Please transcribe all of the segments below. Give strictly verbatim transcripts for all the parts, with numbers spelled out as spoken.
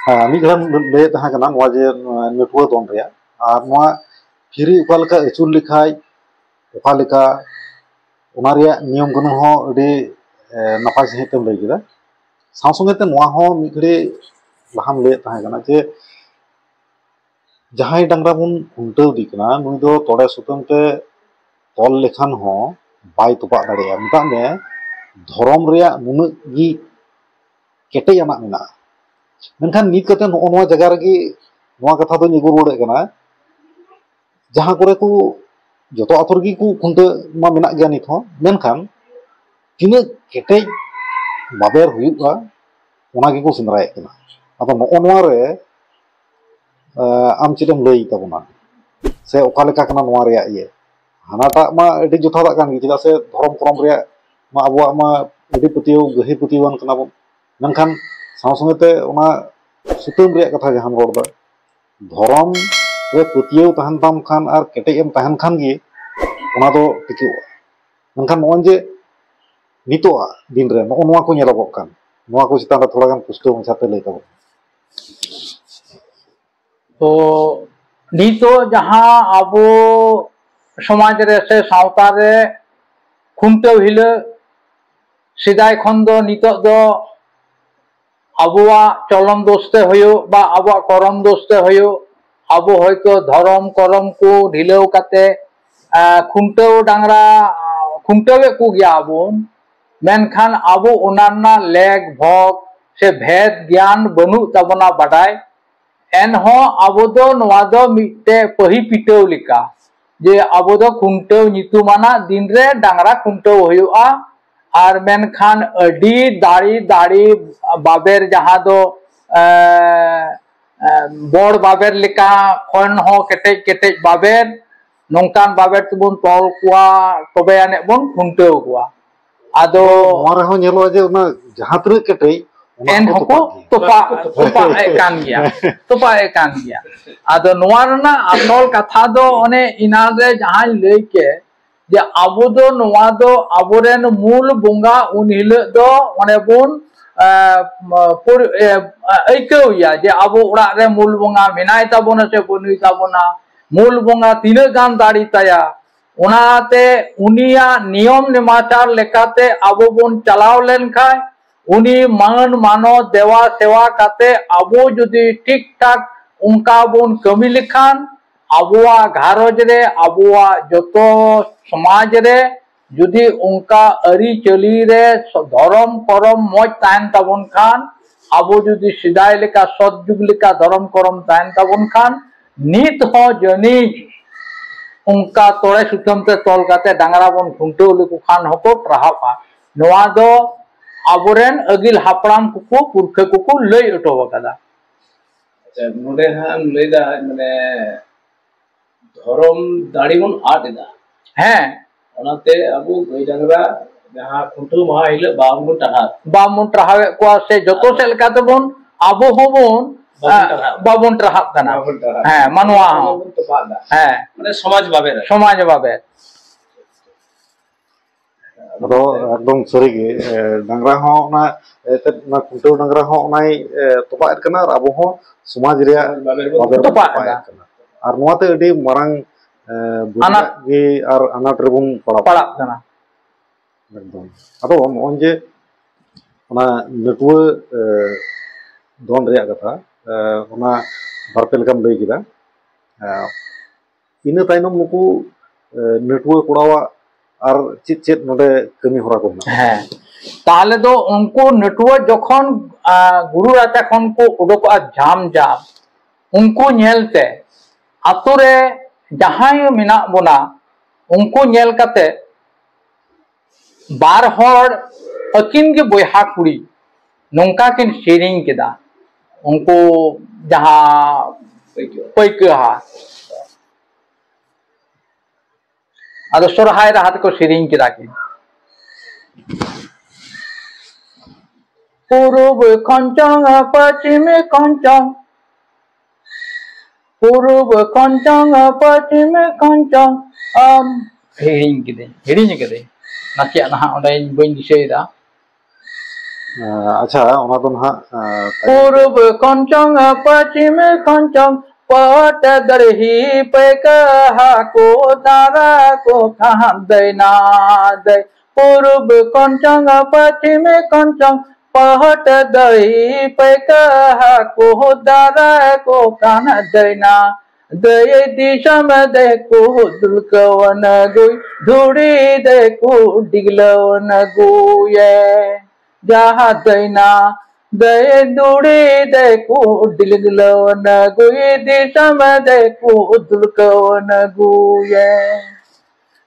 ᱦᱮᱸ, ᱢᱤᱫ ᱜᱷᱟᱹᱲᱤᱡ ᱞᱟᱹᱭᱮᱫ ᱛᱟᱦᱮᱸ ᱠᱟᱱᱟ ᱱᱚᱣᱟ ᱡᱮ, ᱱᱚᱣᱟ ᱱᱟᱹᱴᱩᱣᱟᱹ ᱫᱚᱱ ᱨᱮᱭᱟᱜ, ᱟᱨ ᱱᱚᱣᱟ ᱯᱷᱤᱨᱤ ᱚᱠᱟ ᱞᱮᱠᱟ ᱟᱹᱪᱩᱨ ᱞᱮᱠᱷᱟᱡ ᱚᱠᱟ ᱞᱮᱠᱟ, ᱚᱱᱟ ᱨᱮᱭᱟᱜ ᱱᱤᱭᱚᱢ ᱠᱟᱹᱱᱩᱱ ᱦᱚᱸ ᱟᱹᱰᱤ, ᱮ, ᱱᱟᱯᱟᱭ ᱥᱟᱺᱦᱤᱡ ᱛᱮᱢ ᱞᱟᱹᱭ ᱠᱮᱫᱟ᱾ ᱥᱟᱶ ᱥᱚᱸᱜᱮ ᱛᱮ ᱱᱚᱣᱟ ᱦᱚᱸ ᱢᱤᱫ ᱜᱷᱟᱹᱲᱤᱡ ᱞᱟᱦᱟᱢ ᱞᱟᱹᱭᱮᱫ ᱛᱟᱦᱮᱸ ᱠᱟᱱᱟ ᱡᱮ ᱡᱟᱦᱟᱸᱭ ᱰᱟᱝᱨᱟ ᱵᱚᱱ ᱠᱷᱩᱱᱴᱟᱹᱣ ᱫᱮ ᱠᱟᱱᱟ, ᱱᱩᱭ ᱫᱚ ᱛᱚᱲᱮ ᱥᱩᱛᱟᱹᱢ ᱛᱮ ᱛᱚᱞ ᱞᱮᱠᱷᱟᱱ ᱦᱚᱸ ᱵᱟᱭ ᱛᱚᱯᱟᱜ ᱫᱟᱲᱮᱭᱟᱜᱼᱟ᱾ ᱢᱮᱛᱟᱜ ᱢᱮ, ᱫᱷᱚᱨᱚᱢ ᱨᱮᱭᱟᱜ ᱱᱩᱱᱟᱹᱜ ᱜᱮ ᱠᱮᱴᱮᱡ ᱟᱱᱟᱜ ᱢᱮᱱᱟᱜᱼᱟ᱾ ᱢᱮᱱᱠᱷᱟᱱ ᱱᱤᱛ ᱠᱟᱛᱮ ᱱᱚᱜᱼᱚ ᱱᱚᱣᱟ ᱡᱟᱭᱜᱟ ᱨᱮᱜᱮ ᱱᱚᱣᱟ ᱠᱟᱛᱷᱟ ᱫᱚᱧ ᱟᱹᱜᱩ ᱨᱩᱣᱟᱹᱲᱮᱫ ᱠᱟᱱᱟ, ᱡᱟᱦᱟᱸ ᱠᱚᱨᱮ ᱠᱚ, ᱡᱚᱛᱚ ᱟᱛᱳ ᱨᱮᱜᱮ ᱠᱚ ᱠᱷᱩᱱᱴᱟᱹᱣ ᱢᱟ ᱢᱮᱱᱟᱜ ᱜᱮᱭᱟ ᱱᱤᱛ ᱦᱚᱸ, ᱢᱮᱱᱠᱷᱟᱱ ᱛᱤᱱᱟᱹᱜ ᱠᱮᱴᱮᱡ ᱵᱟᱵᱮᱨ ᱦᱩᱭᱩᱜᱼᱟ, ᱚᱱᱟ ᱜᱮᱠᱚ ᱥᱮᱸᱫᱽᱨᱟᱭᱮᱫ ᱠᱟᱱᱟ᱾ ᱟᱫᱚ ᱱᱚᱜᱼᱚ ᱱᱚᱣᱟ ᱨᱮ, ᱮ, ᱟᱢ ᱪᱮᱫ ᱮᱢ ᱞᱟᱹᱭ ᱛᱟᱵᱚᱱᱟ, ᱥᱮ ᱚᱠᱟ ᱞᱮᱠᱟ ᱠᱟᱱᱟ ᱱᱚᱣᱟ ᱨᱮᱭᱟᱜ ᱤᱭᱟᱹ? ᱦᱟᱱᱟᱴᱟᱜ ᱢᱟ ᱟᱹᱰᱤ ᱡᱚᱛᱷᱟᱛᱟᱜ ᱠᱟᱱ ᱜᱮ, ᱪᱮᱫᱟᱜ ᱥᱮ ᱫᱷᱚᱨᱚᱢ ᱠᱚᱨᱚᱢ ᱨᱮᱭᱟᱜ ᱢᱟ ᱟᱵᱚᱣᱟᱜ ᱢᱟ ᱟᱹᱰᱤ ᱯᱟᱹᱛᱭᱟᱹᱣ, ᱜᱟᱹᱦᱤᱨ ᱯᱟᱹᱛᱭᱟᱹᱣᱟᱱ ᱠᱟᱱᱟ ᱵᱚᱱ, ᱢᱮᱱᱠᱷᱟᱱ ᱥᱟᱶ ᱥᱚᱸᱜᱮ ᱛᱮ ᱚᱱᱟ ᱥᱩᱛᱟᱹᱢ ᱨᱮᱭᱟᱜ ᱠᱟᱛᱷᱟ ᱡᱟᱦᱟᱸᱢ ᱨᱚᱲ ᱮᱫᱟ, ᱫᱷᱚᱨᱚᱢ ᱨᱮ ᱯᱟᱹᱛᱭᱟᱹᱣ ᱛᱟᱦᱮᱱ ᱛᱟᱢ ᱠᱷᱟᱱ ᱟᱨ ᱠᱮᱴᱮᱡ ᱮᱢ ᱛᱟᱦᱮᱱ ᱠᱷᱟᱱ ᱜᱮ ᱚᱱᱟ ᱫᱚ ᱴᱤᱠᱟᱹᱜᱼᱟ᱾ ᱢᱮᱱᱠᱷᱟᱱ ᱱᱚᱜᱼᱚᱭ ᱡᱮ ᱱᱤᱛᱚᱜᱟᱜ ᱫᱤᱱ ᱨᱮ ᱱᱚᱜᱼᱚ ᱱᱚᱣᱟ ᱠᱚ ᱧᱮᱞᱚᱜᱚᱜ ᱠᱟᱱ, ᱱᱚᱣᱟ ᱠᱚ ᱪᱮᱛᱟᱱ ᱨᱮ ᱛᱷᱚᱲᱟ ᱜᱟᱱ ᱯᱩᱥᱴᱟᱹᱣ ᱢᱟᱪᱷᱟ ᱛᱮ ᱞᱟᱹᱭ ᱛᱟᱵᱚᱱ᱾ ᱛᱚ ᱱᱤᱛᱚᱜ ᱡᱟᱦᱟᱸ ᱟᱵᱚ ᱥᱚᱢᱟᱡᱽ ᱨᱮ ᱥᱮ ᱥᱟᱶᱛᱟ ᱨᱮ ᱠᱷᱩᱱᱴᱟᱹᱣ ᱦᱤᱞᱳᱜ, ᱥᱮᱫᱟᱭ ᱠᱷᱚᱱ ᱫᱚ ᱱᱤᱛᱚᱜ ᱫᱚ ᱟᱵᱚᱣᱟᱜ ᱪᱚᱞᱚᱱ ᱫᱳᱥ ᱛᱮ ᱦᱩᱭᱩᱜ ᱵᱟ ᱟᱵᱚᱣᱟᱜ ᱠᱚᱨᱚᱢ ᱫᱳᱥ ᱛᱮ ᱦᱩᱭᱩᱜ, ᱟᱵᱚ ᱦᱚᱭᱛᱚ ᱫᱷᱚᱨᱚᱢ ᱠᱚᱨᱚᱢ ᱠᱚ ᱰᱷᱤᱞᱟᱹᱣ ᱠᱟᱛᱮ, ᱟᱸ, ᱠᱷᱩᱱᱴᱟᱹᱣ ᱰᱟᱝᱨᱟ, ᱟᱸ, ᱠᱷᱩᱱᱴᱟᱹᱣᱮᱫ ᱠᱚᱜᱮᱭᱟ ᱵᱚᱱ, ᱢᱮᱱᱠᱷᱟᱱ ᱟᱵᱚ ᱚᱱᱟ ᱨᱮᱱᱟᱜ ᱞᱮᱠ ᱵᱷᱚᱜᱽ ᱥᱮ ᱵᱷᱮᱫ ᱜᱮᱭᱟᱱ ᱵᱟᱹᱱᱩᱜ ᱛᱟᱵᱚᱱᱟ ᱵᱟᱰᱟᱭ᱾ ᱮᱱᱦᱚᱸ ᱟᱵᱚ ᱫᱚ ᱱᱚᱣᱟ ᱫᱚ ᱢᱤᱫᱴᱮᱡ ᱯᱟᱹᱦᱤ ᱯᱤᱴᱟᱹᱣ ᱞᱮᱠᱟ, ᱡᱮ ᱟᱵᱚ ᱫᱚ ᱠᱷᱩᱱᱴᱟᱹᱣ ᱧᱩᱛᱩᱢᱟᱱᱟᱜ ᱫᱤᱱ ᱨᱮ ᱰᱟᱝᱨᱟ ᱠᱷᱩᱱᱴᱟᱹᱣ ᱦᱩᱭᱩᱜᱼᱟ᱾ ᱟᱨ ᱢᱮᱱᱠᱷᱟᱱ ᱟᱹᱰᱤ ᱫᱟᱲᱮ ᱫᱟᱲᱮ ᱵᱟᱵᱮᱨ, ᱡᱟᱦᱟᱸ ᱫᱚ, ᱮ, ᱮ, ᱵᱚᱲ ᱵᱟᱵᱮᱨ ᱞᱮᱠᱟ ᱠᱷᱚᱱ ᱦᱚᱸ ᱠᱮᱴᱮᱡ ᱠᱮᱴᱮᱡ ᱵᱟᱵᱮᱨ, ᱱᱚᱝᱠᱟᱱ ᱵᱟᱵᱮᱨ ᱛᱮᱵᱚᱱ ᱛᱚᱞ ᱠᱚᱣᱟ, ᱛᱚᱵᱮ ᱟᱹᱱᱤᱡ ᱵᱚᱱ ᱠᱷᱩᱱᱴᱟᱹᱣ ᱠᱚᱣᱟ᱾ ᱟᱫᱚ ᱱᱚᱣᱟ ᱨᱮᱦᱚᱸ ᱧᱮᱞᱚᱜᱼᱟ ᱡᱮ ᱚᱱᱟ ᱡᱟᱦᱟᱸ ᱛᱤᱱᱟᱹᱜ ᱠᱮᱴᱮᱡ, ᱚᱱᱟ ᱦᱚᱸ ᱮᱱᱦᱚᱸ ᱠᱚ ᱛᱚᱯᱟᱜ ᱜᱮᱭᱟ᱾ ᱛᱚᱯᱟᱜ ᱛᱚᱯᱟᱜ ᱮᱫ ᱠᱟᱱ ᱜᱮᱭᱟ, ᱛᱚᱯᱟᱜ ᱮᱫ ᱠᱟᱱ ᱜᱮᱭᱟ᱾ ᱟᱫᱚ ᱱᱚᱣᱟ ᱨᱮᱱᱟᱜ ᱟᱥᱚᱞ ᱠᱟᱛᱷᱟ ᱫᱚ ᱚᱱᱮ ᱮᱱᱟᱱ ᱨᱮ ᱡᱟᱦᱟᱸᱧ ᱞᱟᱹᱭ ᱠᱮᱫ, ᱡᱮ ᱟᱵᱚ ᱫᱚ ᱱᱚᱣᱟ ᱫᱚ ᱟᱵᱚᱨᱮᱱ ᱢᱩᱞ ᱵᱚᱸᱜᱟ ᱩᱱ ᱦᱤᱞᱳᱜ ᱫᱚ ᱚᱱᱮ ᱵᱚᱱ ᱮ, ᱯᱩᱨ-, ᱮ, ᱟᱹᱭᱠᱟᱹᱣ ᱮᱭᱟ ᱡᱮ ᱟᱵᱚ ᱚᱲᱟᱜ ᱨᱮ ᱢᱩᱞ ᱵᱚᱸᱜᱟ ᱢᱮᱱᱟᱭ ᱛᱟᱵᱚᱱᱟ ᱥᱮ ᱵᱟᱹᱱᱩᱭ ᱛᱟᱵᱚᱱᱟ, ᱢᱩᱞ ᱵᱚᱸᱜᱟ ᱛᱤᱱᱟᱹᱜ ᱜᱟᱱ ᱫᱟᱲᱮ ᱛᱟᱭᱟ᱾ ᱚᱱᱟᱛᱮ ᱩᱱᱤᱭᱟᱜ ᱱᱤᱭᱚᱢ ᱱᱮᱢᱟᱪᱟᱨ ᱞᱮᱠᱟᱛᱮ ᱟᱵᱚ ᱵᱚᱱ ᱪᱟᱞᱟᱣ ᱞᱮᱱᱠᱷᱟᱱ, ᱩᱱᱤ ᱢᱟᱹᱱ ᱢᱟᱱᱚᱛ ᱫᱮᱣᱟ ᱥᱮᱣᱟ ᱠᱟᱛᱮ ᱟᱵᱚ ᱡᱩᱫᱤ ᱴᱷᱤᱠ ᱴᱷᱟᱠ ᱚᱱᱠᱟ ᱵᱚᱱ ᱠᱟᱹᱢᱤ ᱞᱮᱠᱷᱟᱱ, ᱟᱵᱚᱣᱟᱜ ᱜᱷᱟᱨᱚᱸᱡᱽ ᱨᱮ, ᱟᱵᱚᱣᱟᱜ ᱡᱚᱛᱚ ᱥᱚᱢᱟᱡᱽ ᱨᱮ ᱡᱩᱫᱤ ᱚᱱᱠᱟ ᱟᱹᱨᱤᱪᱟᱹᱞᱤ ᱨᱮ ᱫᱷᱚᱨᱚᱢ ᱠᱚᱨᱚᱢ ᱢᱚᱡᱽ ᱛᱟᱦᱮᱱ ᱛᱟᱵᱚᱱ ᱠᱷᱟᱱ, ᱟᱵᱚ ᱡᱩᱫᱤ ᱥᱮᱫᱟᱭ ᱞᱮᱠᱟ ᱥᱚᱛ ᱡᱩᱜᱽ ᱞᱮᱠᱟ ᱫᱷᱚᱨᱚᱢ ᱠᱚᱨᱚᱢ ᱛᱟᱦᱮᱱ ᱛᱟᱵᱚᱱ ᱠᱷᱟᱱ, ᱱᱤᱛ ᱦᱚᱸ ᱡᱟᱹᱱᱤᱡ ᱚᱱᱠᱟ ᱛᱚᱲᱮ ᱥᱩᱛᱟᱹᱢ ᱛᱮ ᱛᱚᱞ ᱠᱟᱛᱮ ᱰᱟᱝᱨᱟ ᱵᱚᱱ ᱠᱷᱩᱱᱴᱟᱹᱣ ᱞᱮᱠᱚ ᱠᱷᱟᱱ ᱦᱚᱸᱠᱚ ᱴᱟᱨᱦᱟᱜᱼᱟ᱾ ᱱᱚᱣᱟ ᱫᱚ ᱟᱵᱚᱨᱮᱱ ᱟᱹᱜᱤᱞ ᱦᱟᱯᱲᱟᱢ ᱠᱚᱠᱚ, ᱯᱩᱨᱠᱷᱟᱹ ᱠᱚᱠᱚ ᱞᱟᱹᱭ ᱦᱚᱴᱚ ᱟᱠᱟᱫᱟ᱾ ᱟᱪᱪᱷᱟ, ᱱᱚᱰᱮ ᱦᱟᱸᱜ ᱮᱢ ᱞᱟᱹᱭᱫᱟ, ᱢᱟᱱᱮ, ᱫᱷᱚᱨᱚᱢ ᱫᱟᱲᱮ ᱵᱚᱱ ᱟᱫ ᱮᱫᱟ᱾ ᱦᱮᱸ᱾ ᱚᱱᱟᱛᱮ ᱟᱵᱚ ᱜᱟᱹᱭ ᱰᱟᱝᱨᱟ ᱡᱟᱦᱟᱸ ᱠᱷᱩᱱᱴᱟᱹᱣ ᱢᱟᱦᱟ ᱦᱤᱞᱳᱜ ᱵᱟᱝᱵᱚᱱ ᱴᱟᱨᱦᱟᱣ᱾ ᱵᱟᱝᱵᱚᱱ ᱴᱟᱨᱦᱟᱣᱮᱫ ᱠᱚᱣᱟ ᱥᱮ ᱡᱚᱛᱚ ᱟᱫᱚ ᱥᱮᱫ ᱞᱮᱠᱟ ᱛᱮᱵᱚᱱ, ᱟᱵᱚ ᱦᱚᱸᱵᱚᱱ, ᱵᱟᱵᱚᱱ ᱟ, ᱴᱟᱨᱦᱟᱣ᱾ ᱵᱟᱵᱚᱱ ᱴᱟᱨᱦᱟᱜ ᱠᱟᱱᱟ᱾ ᱵᱟᱵᱚᱱ ᱴᱟᱨᱦᱟᱜ ᱦᱮᱸ, ᱠᱟᱱᱟ᱾ ᱢᱟᱱᱣᱟ ᱦᱚᱸ᱾ ᱵᱚᱱ ᱛᱚᱯᱟᱜ ᱮᱫᱟ᱾ ᱦᱮᱸ᱾ ᱢᱟᱱᱮ ᱥᱚᱢᱟᱡᱽ ᱵᱟᱵᱮᱨ᱾ ᱥᱚᱢᱟᱡᱽ ᱵᱟᱵᱮᱨ᱾ ᱟᱫᱚ ᱮᱠᱫᱚᱢ ᱥᱟᱹᱨᱤᱜᱮ, ᱮ, ᱰᱟᱝᱨᱟ ᱦᱚᱸ ᱚᱱᱟ, ᱮᱱᱛᱮᱫ ᱚᱱᱟ ᱠᱷᱩᱱᱴᱟᱹᱣ ᱰᱟᱝᱨᱟ ᱦᱚᱸ ᱚᱱᱟᱭ, ᱮ, ᱛᱚᱯᱟᱜ ᱮᱫ ᱠᱟᱱᱟ, ᱟᱨ ᱟᱵᱚ ᱦᱚᱸ ᱥᱚᱢᱟᱡᱽ ᱨᱮᱭᱟᱜ ᱵᱟᱵᱮᱨ ᱵᱚᱱ ᱵᱟᱵᱮᱨ ᱵᱚᱱ ᱛᱚᱯᱟᱜ ᱛᱚᱯᱟᱜ ᱮᱫᱟ᱾ ᱮᱫ ᱠᱟᱱᱟ᱾ ᱟᱨ ᱱᱚᱣᱟᱛᱮ ᱟᱹᱰᱤ ᱢᱟᱨᱟᱝ, ᱮ, ᱵᱟᱹᱲᱤᱡᱟᱜ ᱟᱱᱟᱴ᱾ ᱜᱮ ᱟᱨ ᱟᱱᱟᱴ ᱨᱮᱵᱚᱱ ᱯᱟᱲᱟᱜ ᱯᱟᱲᱟᱜ ᱠᱟᱱᱟ᱾ ᱮᱠᱫᱚᱢ᱾ ᱟᱫᱚ ᱱᱚᱜᱼᱚᱭ ᱡᱮ ᱚᱱᱟ ᱱᱟᱹᱴᱩᱣᱟᱹ, ᱮ, ᱫᱚᱱ ᱨᱮᱭᱟᱜ ᱠᱟᱛᱷᱟ, ᱮ, ᱚᱱᱟ ᱵᱟᱨᱯᱮ ᱞᱮᱠᱟᱢ ᱞᱟᱹᱭ ᱠᱮᱫᱟ᱾ ᱮ, ᱤᱱᱟᱹ ᱛᱟᱭᱱᱚᱢ ᱱᱩᱠᱩ, ᱮ, ᱱᱟᱹᱴᱩᱣᱟᱹ ᱠᱚᱲᱟᱣᱟᱜ ᱟᱨ ᱪᱮᱫ ᱪᱮᱫ ᱱᱚᱰᱮ ᱠᱟᱹᱢᱤ ᱦᱚᱨᱟ ᱠᱚ ᱢᱮᱱᱟᱜᱼᱟ? ᱦᱮᱸ, ᱛᱟᱦᱚᱞᱮ ᱫᱚ ᱩᱱᱠᱩ ᱱᱟᱹᱴᱩᱣᱟᱹ ᱡᱚᱠᱷᱚᱱ, ᱟ, ᱜᱩᱨᱩ ᱨᱟᱪᱟ ᱠᱷᱚᱱ ᱠᱚ ᱩᱰᱩᱠᱚᱜᱼᱟ ᱡᱷᱟᱢ ᱡᱷᱟᱢ, ᱩᱱᱠᱩ ᱧᱮᱞᱛᱮ ᱟᱛᱳ ᱨᱮ ᱡᱟᱦᱟᱸᱭ ᱢᱮᱱᱟᱜ ᱵᱚᱱᱟ, ᱩᱱᱠᱩ ᱧᱮᱞ ᱠᱟᱛᱮ ᱵᱟᱨ ᱦᱚᱲ ᱟᱹᱠᱤᱱ ᱜᱮ ᱵᱚᱭᱦᱟ ᱠᱩᱲᱤ ᱱᱚᱝᱠᱟ ᱠᱤᱱ ᱥᱮᱨᱮᱧ ᱠᱮᱫᱟ᱾ ᱩᱱᱠᱩ ᱡᱟᱦᱟᱸ ᱯᱟᱹᱭᱠᱟᱹ᱾ ᱯᱟᱹᱭᱠᱟᱹ ᱦᱟᱴ, ᱟᱫᱚ ᱥᱚᱨᱦᱟᱭ ᱨᱟᱦᱟ ᱛᱮᱠᱚ ᱥᱮᱨᱮᱧ ᱠᱮᱫᱟ ᱠᱤᱱ᱾ ᱯᱩᱨᱩᱵ ᱠᱷᱚᱧᱪᱚᱝ ᱯᱚᱪᱷᱤᱢ ᱠᱷᱚᱧᱪᱚᱝ, ᱯᱩᱨᱩᱵ ᱠᱷᱚᱧᱪᱚᱝ ᱯᱚᱪᱷᱤᱢ ᱠᱷᱚᱧᱪᱚᱝ᱾ ᱟᱢ, ᱦᱤᱲᱤᱧ ᱠᱤᱫᱟᱹᱧ, ᱦᱤᱲᱤᱧ ᱠᱤᱫᱟᱹᱧ ᱱᱟᱥᱮᱭᱟᱜ, ᱱᱟᱦᱟᱜ ᱚᱸᱰᱮ ᱤᱧ ᱵᱟᱹᱧ ᱫᱤᱥᱟᱹᱭᱮᱫᱟ᱾ ᱟᱪᱪᱷᱟ, ᱚᱱᱟ ᱫᱚ ᱱᱟᱦᱟᱜ, ᱟᱸ, ᱯᱩᱨᱩᱵ ᱠᱷᱚᱱ ᱪᱚᱝ, ᱯᱚᱪᱷᱤᱢ ᱠᱷᱚᱱ ᱪᱚᱝ, ᱯᱚᱦᱚᱴ ᱫᱟᱹᱲᱦᱤ ᱯᱟᱹᱭᱠᱟᱹ ᱦᱟᱹᱠᱩ ᱫᱟᱨᱟ ᱠᱚ ᱠᱟᱱ ᱫᱟᱹᱭᱱᱟ ᱫᱟᱹᱭ᱾ ᱯᱩᱨᱩᱵ ᱠᱷᱚᱱ ᱪᱚᱝ, ᱯᱚᱪᱷᱤᱢ ᱠᱷᱚᱱ ᱪᱚᱝ, ᱯᱚᱦᱚᱴ ᱫᱟᱹᱲᱦᱤ ᱯᱟᱹᱭᱠᱟᱹ ᱦᱟᱹᱠᱩ ᱫᱟᱨᱟ ᱠᱚ ᱠᱟᱱ ᱫᱟᱹᱭᱱᱟ ᱫᱟᱹᱭ᱾ ᱫᱤᱥᱚᱢ ᱫᱮᱠᱩ ᱫᱩᱞᱠᱟᱹᱣ ᱱᱟᱹᱜᱩᱭ, ᱫᱷᱩᱲᱤ ᱫᱮᱠᱩ ᱰᱤᱜᱞᱟᱹᱣ ᱱᱟᱹᱜᱩᱭᱮ᱾ ᱡᱟᱦᱟᱸ ᱫᱟᱹᱭᱱᱟ ᱫᱟᱹᱭ, ᱫᱷᱩᱲᱤ ᱫᱮᱠᱩ ᱰᱤᱜᱞᱟᱹᱣ ᱱᱟᱹᱜᱩᱭ, ᱫᱤᱥᱚᱢ ᱫᱮᱠᱩ ᱫᱩᱞᱠᱟᱹᱣ ᱱᱟᱹᱜᱩᱭᱮ᱾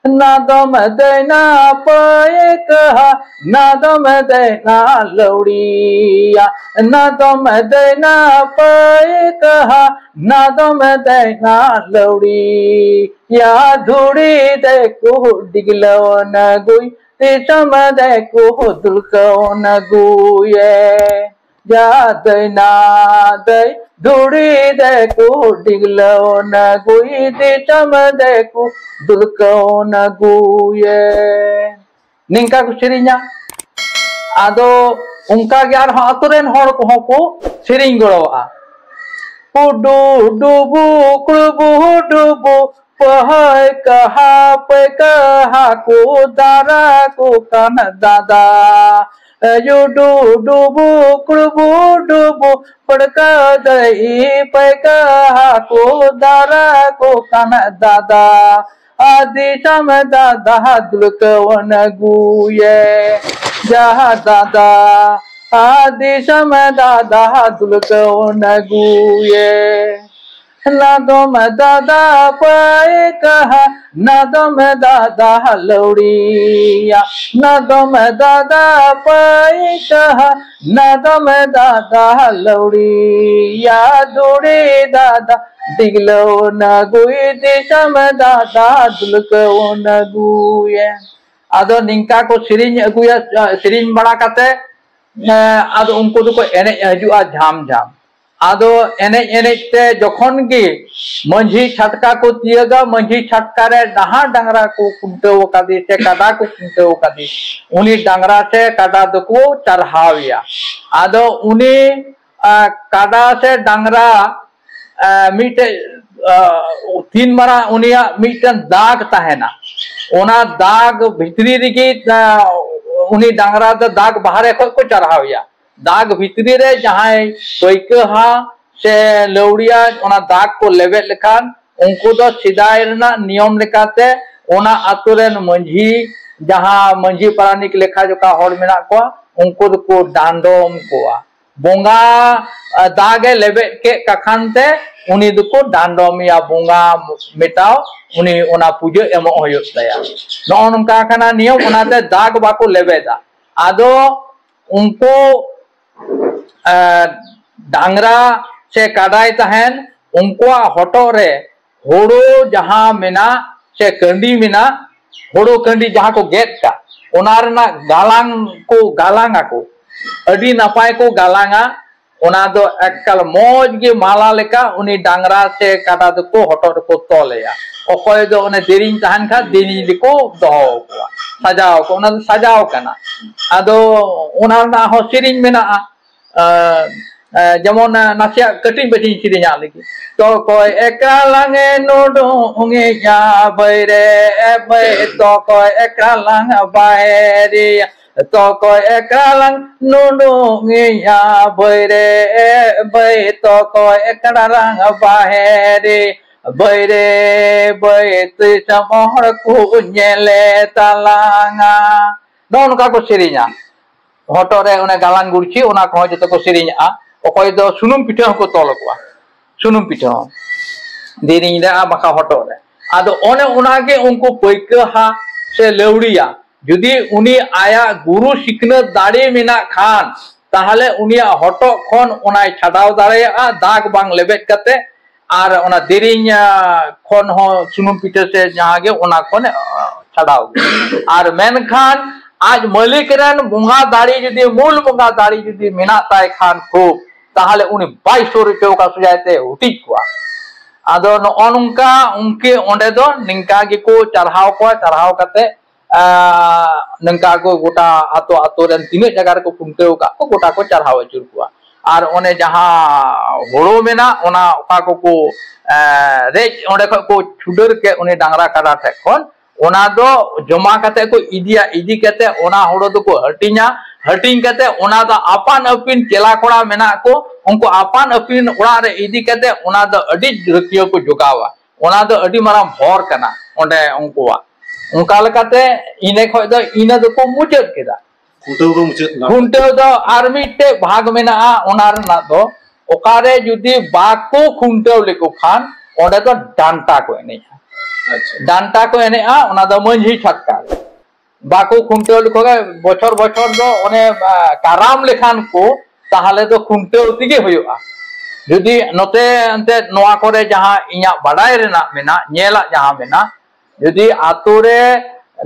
ᱱᱟᱫᱚᱢ ᱫᱟᱹᱭᱱᱟ ᱯᱟᱹᱭᱠᱟᱹᱦᱟ, ᱱᱟᱫᱚᱢ ᱫᱟᱹᱭᱱᱟ ᱞᱟᱹᱣᱲᱤᱭᱟ, ᱱᱟᱫᱚᱢ ᱫᱟᱹᱭᱱᱟ ᱯᱟᱹᱭᱠᱟᱹᱦᱟ, ᱱᱟᱫᱚᱢ ᱫᱟᱹᱭᱱᱟ ᱞᱟᱹᱣᱲᱤᱭᱟ᱾ ᱫᱷᱩᱲᱤ ᱫᱮᱠᱩ ᱰᱤᱜᱞᱟᱹᱣ ᱱᱟᱹᱜᱩᱭ, ᱫᱤᱥᱚᱢ ᱫᱮᱠᱩ ᱫᱩᱞᱠᱟᱹᱣ ᱱᱟᱹᱜᱩᱭᱮ᱾ ᱡᱟ ᱫᱟᱹᱭᱱᱟ ᱫᱟᱹᱭ, ᱫᱷᱩᱲᱤ ᱫᱮᱠᱩ ᱰᱤᱜᱞᱟᱹᱣ ᱱᱟᱹᱜᱩᱭ, ᱫᱤᱥᱚᱢ ᱫᱮᱠᱩ ᱫᱩᱞᱠᱟᱹᱣ ᱱᱟᱹᱜᱩᱭᱮ᱾ ᱱᱤᱝᱠᱟ ᱠᱚ ᱥᱮᱨᱮᱧᱟ᱾ ᱟᱫᱚ ᱚᱱᱠᱟ ᱜᱮ ᱟᱨᱦᱚᱸ ᱟᱛᱳ ᱨᱮᱱ ᱦᱚᱲ ᱠᱚᱦᱚᱸ ᱠᱚ ᱥᱮᱨᱮᱧ ᱜᱚᱲᱚᱣᱟᱜᱼᱟ᱾ ᱩᱰᱩ ᱰᱩᱵᱩ ᱠᱩᱲᱵᱩ ᱰᱩᱵᱩ, ᱯᱟᱹᱦᱟᱹᱭ ᱠᱟᱦᱟ ᱯᱟᱹᱭ ᱠᱟᱦᱟ ᱠᱚ ᱫᱟᱨᱟ ᱠᱚ ᱠᱟᱱ ᱫᱟᱫᱟ᱾ ᱩᱰᱩ ᱰᱩᱵᱩ ᱠᱩᱲᱵᱩ ᱰᱩᱵᱩ, ᱯᱟᱹᱲᱠᱟᱹ ᱫᱟᱹᱭ ᱯᱟᱹᱭ ᱠᱟᱦᱟ ᱠᱚ ᱫᱟᱨᱟ ᱠᱚ ᱠᱟᱱ ᱫᱟᱫᱟ᱾ ᱟᱹᱫᱤ ᱥᱟᱢ ᱫᱟᱫᱟ ᱫᱩᱞᱠᱟᱹᱣ ᱱᱟᱹᱜᱩᱭᱮ᱾ ᱡᱟᱦᱟ ᱫᱟᱫᱟ, ᱟᱹᱫᱤ ᱥᱟᱢ ᱫᱟᱫᱟ ᱫᱩᱞᱠᱟᱹᱣ ᱱᱟᱹᱜᱩᱭᱮ᱾ ᱱᱟᱫᱚᱢ ᱫᱟᱫᱟ ᱯᱟᱹᱭ ᱠᱟᱦᱟ, ᱱᱟᱫᱚᱢ ᱫᱟᱫᱟ ᱞᱟᱹᱣᱲᱤᱭᱟ᱾ ᱱᱟᱫᱚᱢ ᱫᱟᱫᱟ ᱯᱟᱹᱭ ᱠᱟᱦᱟ, ᱱᱟᱫᱚᱢ ᱫᱟᱫᱟ ᱞᱟᱹᱣᱲᱤᱭᱟ᱾ ᱫᱩᱲᱤ ᱫᱟᱫᱟ ᱰᱤᱜᱞᱟᱹᱣ ᱱᱟᱹᱜᱩᱭ, ᱫᱤᱥᱚᱢ ᱫᱟᱫᱟ ᱫᱩᱞᱠᱟᱹᱣ ᱱᱟᱹᱜᱩᱭᱮ᱾ ᱟᱫᱚ ᱱᱤᱝᱠᱟ ᱠᱚ ᱥᱮᱨᱮᱧ ᱟᱹᱜᱩᱭᱟ, ᱥᱮᱨᱮᱧ ᱵᱟᱲᱟ ᱠᱟᱛᱮ, ᱮ, ᱟᱫᱚ ᱩᱱᱠᱩ ᱫᱚᱠᱚ ᱮᱱᱮᱡ ᱦᱤᱡᱩᱜᱼᱟ ᱡᱷᱟᱢ ᱡᱷᱟᱢ᱾ ᱟᱫᱚ ᱮᱱᱮᱡ ᱮᱱᱮᱡ ᱛᱮ ᱡᱚᱠᱷᱚᱱ ᱜᱮ ᱢᱟᱹᱡᱷᱤ ᱪᱷᱟᱴᱠᱟ ᱠᱚ ᱛᱤᱭᱟᱹᱜᱟ, ᱢᱟᱹᱡᱷᱤ ᱪᱷᱟᱴᱠᱟ ᱨᱮ ᱡᱟᱦᱟᱸ ᱰᱟᱝᱨᱟ ᱠᱚ ᱠᱷᱩᱱᱴᱟᱹᱣ ᱟᱠᱟᱫᱮ ᱥᱮ ᱠᱟᱰᱟ ᱠᱚ ᱠᱷᱩᱱᱴᱟᱹᱣ ᱟᱠᱟᱫᱮ, ᱩᱱᱤ ᱰᱟᱝᱨᱟ ᱥᱮ ᱠᱟᱰᱟ ᱫᱚᱠᱚ ᱪᱟᱨᱦᱟᱣ ᱮᱭᱟ᱾ ᱟᱫᱚ ᱩᱱᱤ, ᱟ, ᱠᱟᱰᱟ ᱥᱮ ᱰᱟᱝᱨᱟ, ᱟ, ᱢᱤᱫᱴᱮᱡ, ᱟ, ᱛᱤᱱ ᱢᱟᱨᱟᱝ ᱩᱱᱤᱭᱟᱜ ᱢᱤᱫᱴᱮᱱ ᱫᱟᱜᱽ ᱛᱟᱦᱮᱱᱟ, ᱚᱱᱟ ᱫᱟᱜᱽ ᱵᱷᱤᱛᱨᱤ ᱨᱮᱜᱮ, ᱟ, ᱩᱱᱤ ᱰᱟᱝᱨᱟ ᱫᱚ ᱫᱟᱜᱽ ᱵᱟᱦᱨᱮ ᱠᱷᱚᱡ ᱠᱚ ᱪᱟᱨᱦᱟᱣ ᱮᱭᱟ᱾ ᱫᱟᱜᱽ ᱵᱷᱤᱛᱨᱤ ᱨᱮ ᱡᱟᱦᱟᱸᱭ ᱯᱟᱹᱭᱠᱟᱹᱦᱟ ᱥᱮ ᱞᱟᱹᱣᱲᱤᱭᱟ ᱚᱱᱟ ᱫᱟᱜᱽ ᱠᱚ ᱞᱮᱵᱮᱫ ᱞᱮᱠᱷᱟᱱ, ᱩᱱᱠᱩ ᱫᱚ ᱥᱮᱫᱟᱭ ᱨᱮᱱᱟᱜ ᱱᱤᱭᱚᱢ ᱞᱮᱠᱟᱛᱮ ᱚᱱᱟ ᱟᱛᱳ ᱨᱮᱱ ᱢᱟᱹᱡᱷᱤ, ᱡᱟᱦᱟᱸ ᱢᱟᱹᱡᱷᱤ ᱯᱟᱨᱟᱱᱤᱠ ᱞᱮᱠᱷᱟ ᱡᱚᱠᱷᱟ ᱦᱚᱲ ᱢᱮᱱᱟᱜ ᱠᱚᱣᱟ, ᱩᱱᱠᱩ ᱫᱚᱠᱚ ᱰᱟᱸᱰᱚᱢ ᱠᱚᱣᱟ᱾ ᱵᱚᱸᱜᱟ, ᱟ, ᱫᱟᱜᱽ ᱮ ᱞᱮᱵᱮᱫ ᱠᱮᱫ ᱠᱟᱠᱷᱟᱱ ᱛᱮ ᱩᱱᱤ ᱫᱚᱠᱚ ᱰᱟᱸᱰᱚᱢᱮᱭᱟ, ᱵᱚᱸᱜᱟ ᱢᱮᱴᱟᱣ, ᱩᱱᱤ ᱚᱱᱟ ᱯᱩᱡᱟᱹ ᱮᱢᱚᱜ ᱦᱩᱭᱩᱜ ᱛᱟᱭᱟ᱾ ᱱᱚᱜᱼᱚ ᱱᱚᱝᱠᱟ ᱠᱟᱱᱟ ᱱᱤᱭᱚᱢ, ᱚᱱᱟᱛᱮ ᱫᱟᱜᱽ ᱵᱟᱠᱚ ᱞᱮᱵᱮᱫᱟ᱾ ᱟᱫᱚ ᱩᱱᱠᱩ, ᱮ, ᱰᱟᱝᱨᱟ ᱥᱮ ᱠᱟᱰᱟᱭ ᱛᱟᱦᱮᱱ, ᱩᱱᱠᱩᱣᱟᱜ ᱦᱚᱴᱚᱜ ᱨᱮ ᱦᱳᱲᱳ ᱡᱟᱦᱟᱸ ᱢᱮᱱᱟᱜ ᱥᱮ ᱠᱟᱺᱰᱤ ᱢᱮᱱᱟᱜ, ᱦᱳᱲᱳ ᱠᱟᱺᱰᱤ ᱡᱟᱦᱟᱸ ᱠᱚ ᱜᱮᱫ ᱠᱟᱜ, ᱚᱱᱟ ᱨᱮᱱᱟᱜ ᱜᱟᱞᱟᱝ ᱠᱚ ᱜᱟᱞᱟᱝ ᱟᱠᱚ, ᱟᱹᱰᱤ ᱱᱟᱯᱟᱭ ᱠᱚ ᱜᱟᱞᱟᱝᱟ᱾ ᱚᱱᱟ ᱫᱚ ᱮᱠᱟᱞ ᱢᱚᱡᱽ ᱜᱮ ᱢᱟᱞᱟ ᱞᱮᱠᱟ ᱩᱱᱤ ᱰᱟᱝᱨᱟ ᱥᱮ ᱠᱟᱰᱟ ᱫᱚᱠᱚ ᱦᱚᱴᱚᱜ ᱨᱮᱠᱚ ᱛᱚᱞᱮᱭᱟ᱾ ᱚᱠᱚᱭ ᱫᱚ ᱚᱱᱮ ᱫᱮᱨᱮᱧ ᱛᱟᱦᱮᱱ ᱠᱷᱟᱱ ᱫᱮᱨᱮᱧ ᱨᱮᱠᱚ ᱫᱚᱦᱚ ᱠᱚᱣᱟ, ᱥᱟᱡᱟᱣ ᱠᱚᱣᱟ, ᱚᱱᱟ ᱫᱚ ᱥᱟᱡᱟᱣ ᱠᱟᱱᱟ᱾ ᱟᱫᱚ ᱚᱱᱟ ᱨᱮᱱᱟᱜ ᱦᱚᱸ ᱥᱮᱨᱮᱧ ᱢᱮᱱᱟᱜᱼᱟ᱾ ᱮ, ᱮ, ᱡᱮᱢᱚᱱ, ᱮ, ᱱᱟᱥᱮᱭᱟᱜ ᱠᱟᱹᱴᱤᱡ ᱢᱟᱹᱴᱤᱡ ᱤᱧ ᱥᱮᱨᱮᱧᱟᱜ ᱞᱟᱹᱜᱤᱫ᱾ ᱛᱚᱠᱚᱭ ᱮᱠᱲᱟ ᱞᱟᱝ ᱮ ᱱᱩᱰᱩᱝ ᱮᱭᱟ ᱵᱟᱹᱭ ᱨᱮ ᱵᱟᱹᱭ, ᱛᱚᱠᱚᱭ ᱮᱠᱲᱟ ᱞᱟᱝ ᱵᱟᱦᱮᱨᱤᱭᱟ, ᱛᱚᱠᱚᱭ ᱮᱠᱲᱟ ᱞᱟᱝ ᱱᱩᱰᱩᱝ ᱮᱭᱟ ᱵᱟᱹᱭ ᱨᱮ ᱵᱟᱹᱭ, ᱛᱚᱠᱚᱭ ᱮᱠᱲᱟ ᱞᱟᱝ ᱵᱟᱦᱮᱨᱤ ᱵᱟᱹᱭ ᱨᱮ ᱵᱟᱹᱭ, ᱛᱤᱥ ᱦᱚᱲ ᱠᱚ ᱧᱮᱞᱮ ᱛᱟᱞᱟᱝᱟ᱾ ᱱᱚᱜᱼᱚ ᱱᱚᱝᱠᱟ ᱠᱚ ᱥᱮᱨᱮᱧᱟ᱾ ᱦᱚᱴᱚᱜ ᱨᱮ ᱚᱱᱮ ᱜᱟᱞᱟᱝ ᱜᱩᱲᱪᱷᱤ, ᱚᱱᱟ ᱠᱚᱦᱚᱸ ᱡᱚᱛᱚ ᱠᱚ ᱥᱮᱨᱮᱧᱟᱜᱼᱟ᱾ ᱚᱠᱚᱭ ᱫᱚ ᱥᱩᱱᱩᱢ ᱯᱤᱴᱷᱟᱹ ᱦᱚᱸᱠᱚ ᱛᱚᱞ ᱟᱠᱚᱣᱟ, ᱥᱩᱱᱩᱢ ᱯᱤᱴᱷᱟᱹ ᱦᱚᱸ ᱫᱮᱨᱮᱧ ᱨᱮ ᱟᱨ ᱵᱟᱠᱷᱟᱱ ᱦᱚᱴᱚᱜ ᱨᱮ᱾ ᱟᱫᱚ ᱚᱱᱮ ᱚᱱᱟᱜᱮ ᱩᱱᱠᱩ ᱯᱟᱹᱭᱠᱟᱹᱦᱟ ᱥᱮ ᱞᱟᱹᱣᱲᱤᱭᱟ, ᱡᱩᱫᱤ ᱩᱱᱤ ᱟᱭᱟᱜ ᱜᱩᱨᱩ ᱥᱤᱠᱷᱱᱟᱹᱛ ᱫᱟᱲᱮ ᱢᱮᱱᱟᱜ ᱠᱷᱟᱱ, ᱛᱟᱦᱚᱞᱮ ᱩᱱᱤᱭᱟᱜ ᱦᱚᱴᱚᱜ ᱠᱷᱚᱱ ᱚᱱᱟᱭ ᱪᱷᱟᱰᱟᱣ ᱫᱟᱲᱮᱭᱟᱜᱼᱟ, ᱫᱟᱜᱽ ᱵᱟᱝ ᱞᱮᱵᱮᱫ ᱠᱟᱛᱮ᱾ ᱟᱨ ᱚᱱᱟ ᱫᱮᱨᱮᱧ, ᱟ, ᱠᱷᱚᱱ ᱦᱚᱸ ᱥᱩᱱᱩᱢ ᱯᱤᱴᱷᱟᱹ ᱥᱮ ᱡᱟᱦᱟᱸ ᱜᱮ, ᱚᱱᱟ ᱠᱷᱚᱱ, ᱟ, ᱪᱷᱟᱰᱟᱣ ᱜᱮ᱾ ᱟᱨ ᱢᱮᱱᱠᱷᱟᱱ ᱟᱡ ᱢᱟᱹᱞᱤᱠ ᱨᱮᱱ ᱵᱚᱸᱜᱟ ᱫᱟᱲᱮ ᱡᱩᱫᱤ, ᱢᱩᱞ ᱵᱚᱸᱜᱟ ᱫᱟᱲᱮ ᱡᱩᱫᱤ ᱢᱮᱱᱟᱜ ᱛᱟᱭ ᱠᱷᱟᱱ ᱠᱷᱩᱵ, ᱛᱟᱦᱚᱞᱮ ᱩᱱᱤ ᱵᱟᱭ ᱥᱩᱨ ᱦᱚᱪᱚ ᱟᱠᱟᱫ, ᱥᱚᱡᱟᱭ ᱛᱮ ᱦᱩᱴᱤᱡ ᱠᱚᱣᱟ᱾ ᱟᱫᱚ ᱱᱚᱜᱼᱚ ᱱᱚᱝᱠᱟ ᱩᱱᱠᱤ ᱚᱸᱰᱮ ᱫᱚ ᱱᱤᱝᱠᱟ ᱜᱮᱠᱚ ᱪᱟᱨᱦᱟᱣ ᱠᱚᱣᱟ᱾ ᱪᱟᱨᱦᱟᱣ ᱠᱟᱛᱮ, ᱟᱸ, ᱱᱚᱝᱠᱟ ᱠᱚ ᱜᱚᱴᱟ ᱟᱛᱳ ᱟᱛᱳ ᱨᱮᱱ ᱛᱤᱱᱟᱹᱜ ᱡᱟᱭᱜᱟ ᱨᱮᱠᱚ ᱠᱷᱩᱱᱴᱟᱹᱣ ᱟᱠᱟᱫ ᱠᱚ, ᱜᱚᱴᱟ ᱠᱚ ᱪᱟᱨᱦᱟᱣ ᱟᱹᱪᱩᱨ ᱠᱚᱣᱟ᱾ ᱟᱨ ᱚᱱᱮ ᱡᱟᱦᱟᱸ ᱦᱳᱲᱳ ᱢᱮᱱᱟᱜ, ᱚᱱᱟ ᱚᱠᱟ ᱠᱚᱠᱚ, ᱮᱸ, ᱨᱮᱡ, ᱚᱸᱰᱮ ᱠᱷᱚᱡ ᱠᱚ ᱪᱷᱩᱰᱟᱹᱨ ᱠᱮᱫ ᱩᱱᱤ ᱰᱟᱝᱨᱟ ᱠᱟᱰᱟ ᱴᱷᱮᱡ ᱠᱷᱚᱱ, ᱚᱱᱟ ᱫᱚ ᱡᱚᱢᱟ ᱠᱟᱛᱮ ᱠᱚ ᱤᱫᱤᱭᱟ᱾ ᱤᱫᱤ ᱠᱟᱛᱮ ᱚᱱᱟ ᱦᱳᱲᱳ ᱫᱚᱠᱚ ᱦᱟᱹᱴᱤᱧᱟ᱾ ᱦᱟᱹᱴᱤᱧ ᱠᱟᱛᱮ ᱚᱱᱟ ᱫᱚ ᱟᱯᱟᱱ ᱟᱹᱯᱤᱱ ᱪᱮᱞᱟ ᱠᱚᱲᱟ ᱢᱮᱱᱟᱜ ᱠᱚ, ᱩᱱᱠᱩ ᱟᱯᱟᱱ ᱟᱹᱯᱤᱱ ᱚᱲᱟᱜ ᱨᱮ ᱤᱫᱤ ᱠᱟᱛᱮ ᱚᱱᱟ ᱫᱚ ᱟᱹᱰᱤ ᱨᱟᱹᱥᱠᱟᱹ ᱠᱚ ᱡᱚᱜᱟᱣᱟ᱾ ᱚᱱᱟ ᱫᱚ ᱟᱹᱰᱤ ᱢᱟᱨᱟᱝ ᱵᱷᱚᱨ ᱠᱟᱱᱟ ᱚᱸᱰᱮ ᱩᱱᱠᱩᱣᱟᱜ᱾ ᱚᱱᱠᱟ ᱞᱮᱠᱟᱛᱮ ᱤᱱᱟᱹ ᱠᱷᱚᱡ ᱫᱚ ᱤᱱᱟᱹ ᱫᱚᱠᱚ ᱢᱩᱪᱟᱹᱫ ᱠᱮᱫᱟ᱾ ᱠᱷᱩᱱᱴᱟᱹᱣ ᱫᱚ ᱢᱩᱪᱟᱹᱫ ᱮᱱᱟ᱾ ᱠᱷᱩᱱᱴᱟᱹᱣ ᱫᱚ ᱟᱨ ᱢᱤᱫᱴᱮᱡ ᱵᱷᱟᱜᱽ ᱢᱮᱱᱟᱜᱼᱟ, ᱚᱱᱟ ᱨᱮᱱᱟᱜ ᱫᱚ ᱚᱠᱟᱨᱮ ᱡᱩᱫᱤ ᱵᱟᱠᱚ ᱠᱷᱩᱱᱴᱟᱹᱣ ᱞᱮᱠᱚ ᱠᱷᱟᱱ ᱚᱸᱰᱮ ᱫᱚ ᱰᱟᱱᱴᱟ ᱠᱚ ᱮᱱᱮᱡᱼᱟ᱾ ᱟᱪᱪᱷᱟ᱾ ᱰᱟᱱᱴᱟ ᱠᱚ ᱮᱱᱮᱡᱼᱟ, ᱚᱱᱟ ᱫᱚ ᱢᱟᱹᱡᱷᱤ ᱪᱷᱟᱴᱠᱟ ᱨᱮ᱾ ᱵᱟᱠᱚ ᱠᱷᱩᱱᱴᱟᱹᱣ ᱞᱮᱠᱚ ᱠᱷᱟᱱ ᱵᱚᱪᱷᱚᱨ ᱵᱚᱪᱷᱚᱨ ᱫᱚ ᱚᱱᱮ, ᱟ, ᱠᱟᱨᱟᱢ ᱞᱮᱠᱷᱟᱱ ᱠᱚ, ᱛᱟᱦᱚᱞᱮ ᱫᱚ ᱠᱷᱩᱱᱴᱟᱹᱣ ᱛᱮᱜᱮ ᱦᱩᱭᱩᱜᱼᱟ᱾ ᱡᱩᱫᱤ ᱱᱚᱛᱮ ᱮᱱᱛᱮᱫ ᱱᱚᱣᱟ ᱠᱚᱨᱮ ᱡᱟᱦᱟᱸ ᱤᱧᱟᱹᱜ ᱵᱟᱰᱟᱭ ᱨᱮᱱᱟᱜ ᱢᱮᱱᱟᱜ, ᱧᱮᱞᱟᱜ ᱡᱟᱦᱟᱸ ᱢᱮᱱᱟᱜ, ᱡᱩᱫᱤ ᱟᱛᱳ ᱨᱮ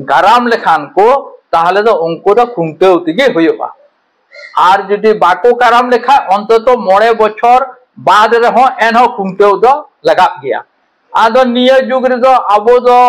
ᱠᱟᱨᱟᱢ ᱞᱮᱠᱷᱟᱱ ᱠᱚ, ᱛᱟᱦᱚᱞᱮ ᱫᱚ ᱩᱱᱠᱩ ᱫᱚ ᱠᱷᱩᱱᱴᱟᱹᱣ ᱛᱮᱜᱮ ᱦᱩᱭᱩᱜᱼᱟ᱾ ᱟᱨ ᱡᱩᱫᱤ ᱵᱟᱠᱚ ᱠᱟᱨᱟᱢ ᱞᱮᱠᱷᱟᱱ, ᱚᱱᱛᱚᱛᱚ ᱢᱚᱬᱮ ᱵᱚᱪᱷᱚᱨ ᱵᱟᱫ ᱨᱮᱦᱚᱸ ᱮᱱᱦᱚᱸ ᱠᱷᱩᱱᱴᱟᱹᱣ ᱫᱚ ᱞᱟᱜᱟᱜ ᱜᱮᱭᱟ᱾ ᱟᱫᱚ ᱱᱤᱭᱟᱹ ᱡᱩᱜᱽ ᱨᱮᱫᱚ ᱟᱵᱚ ᱫᱚ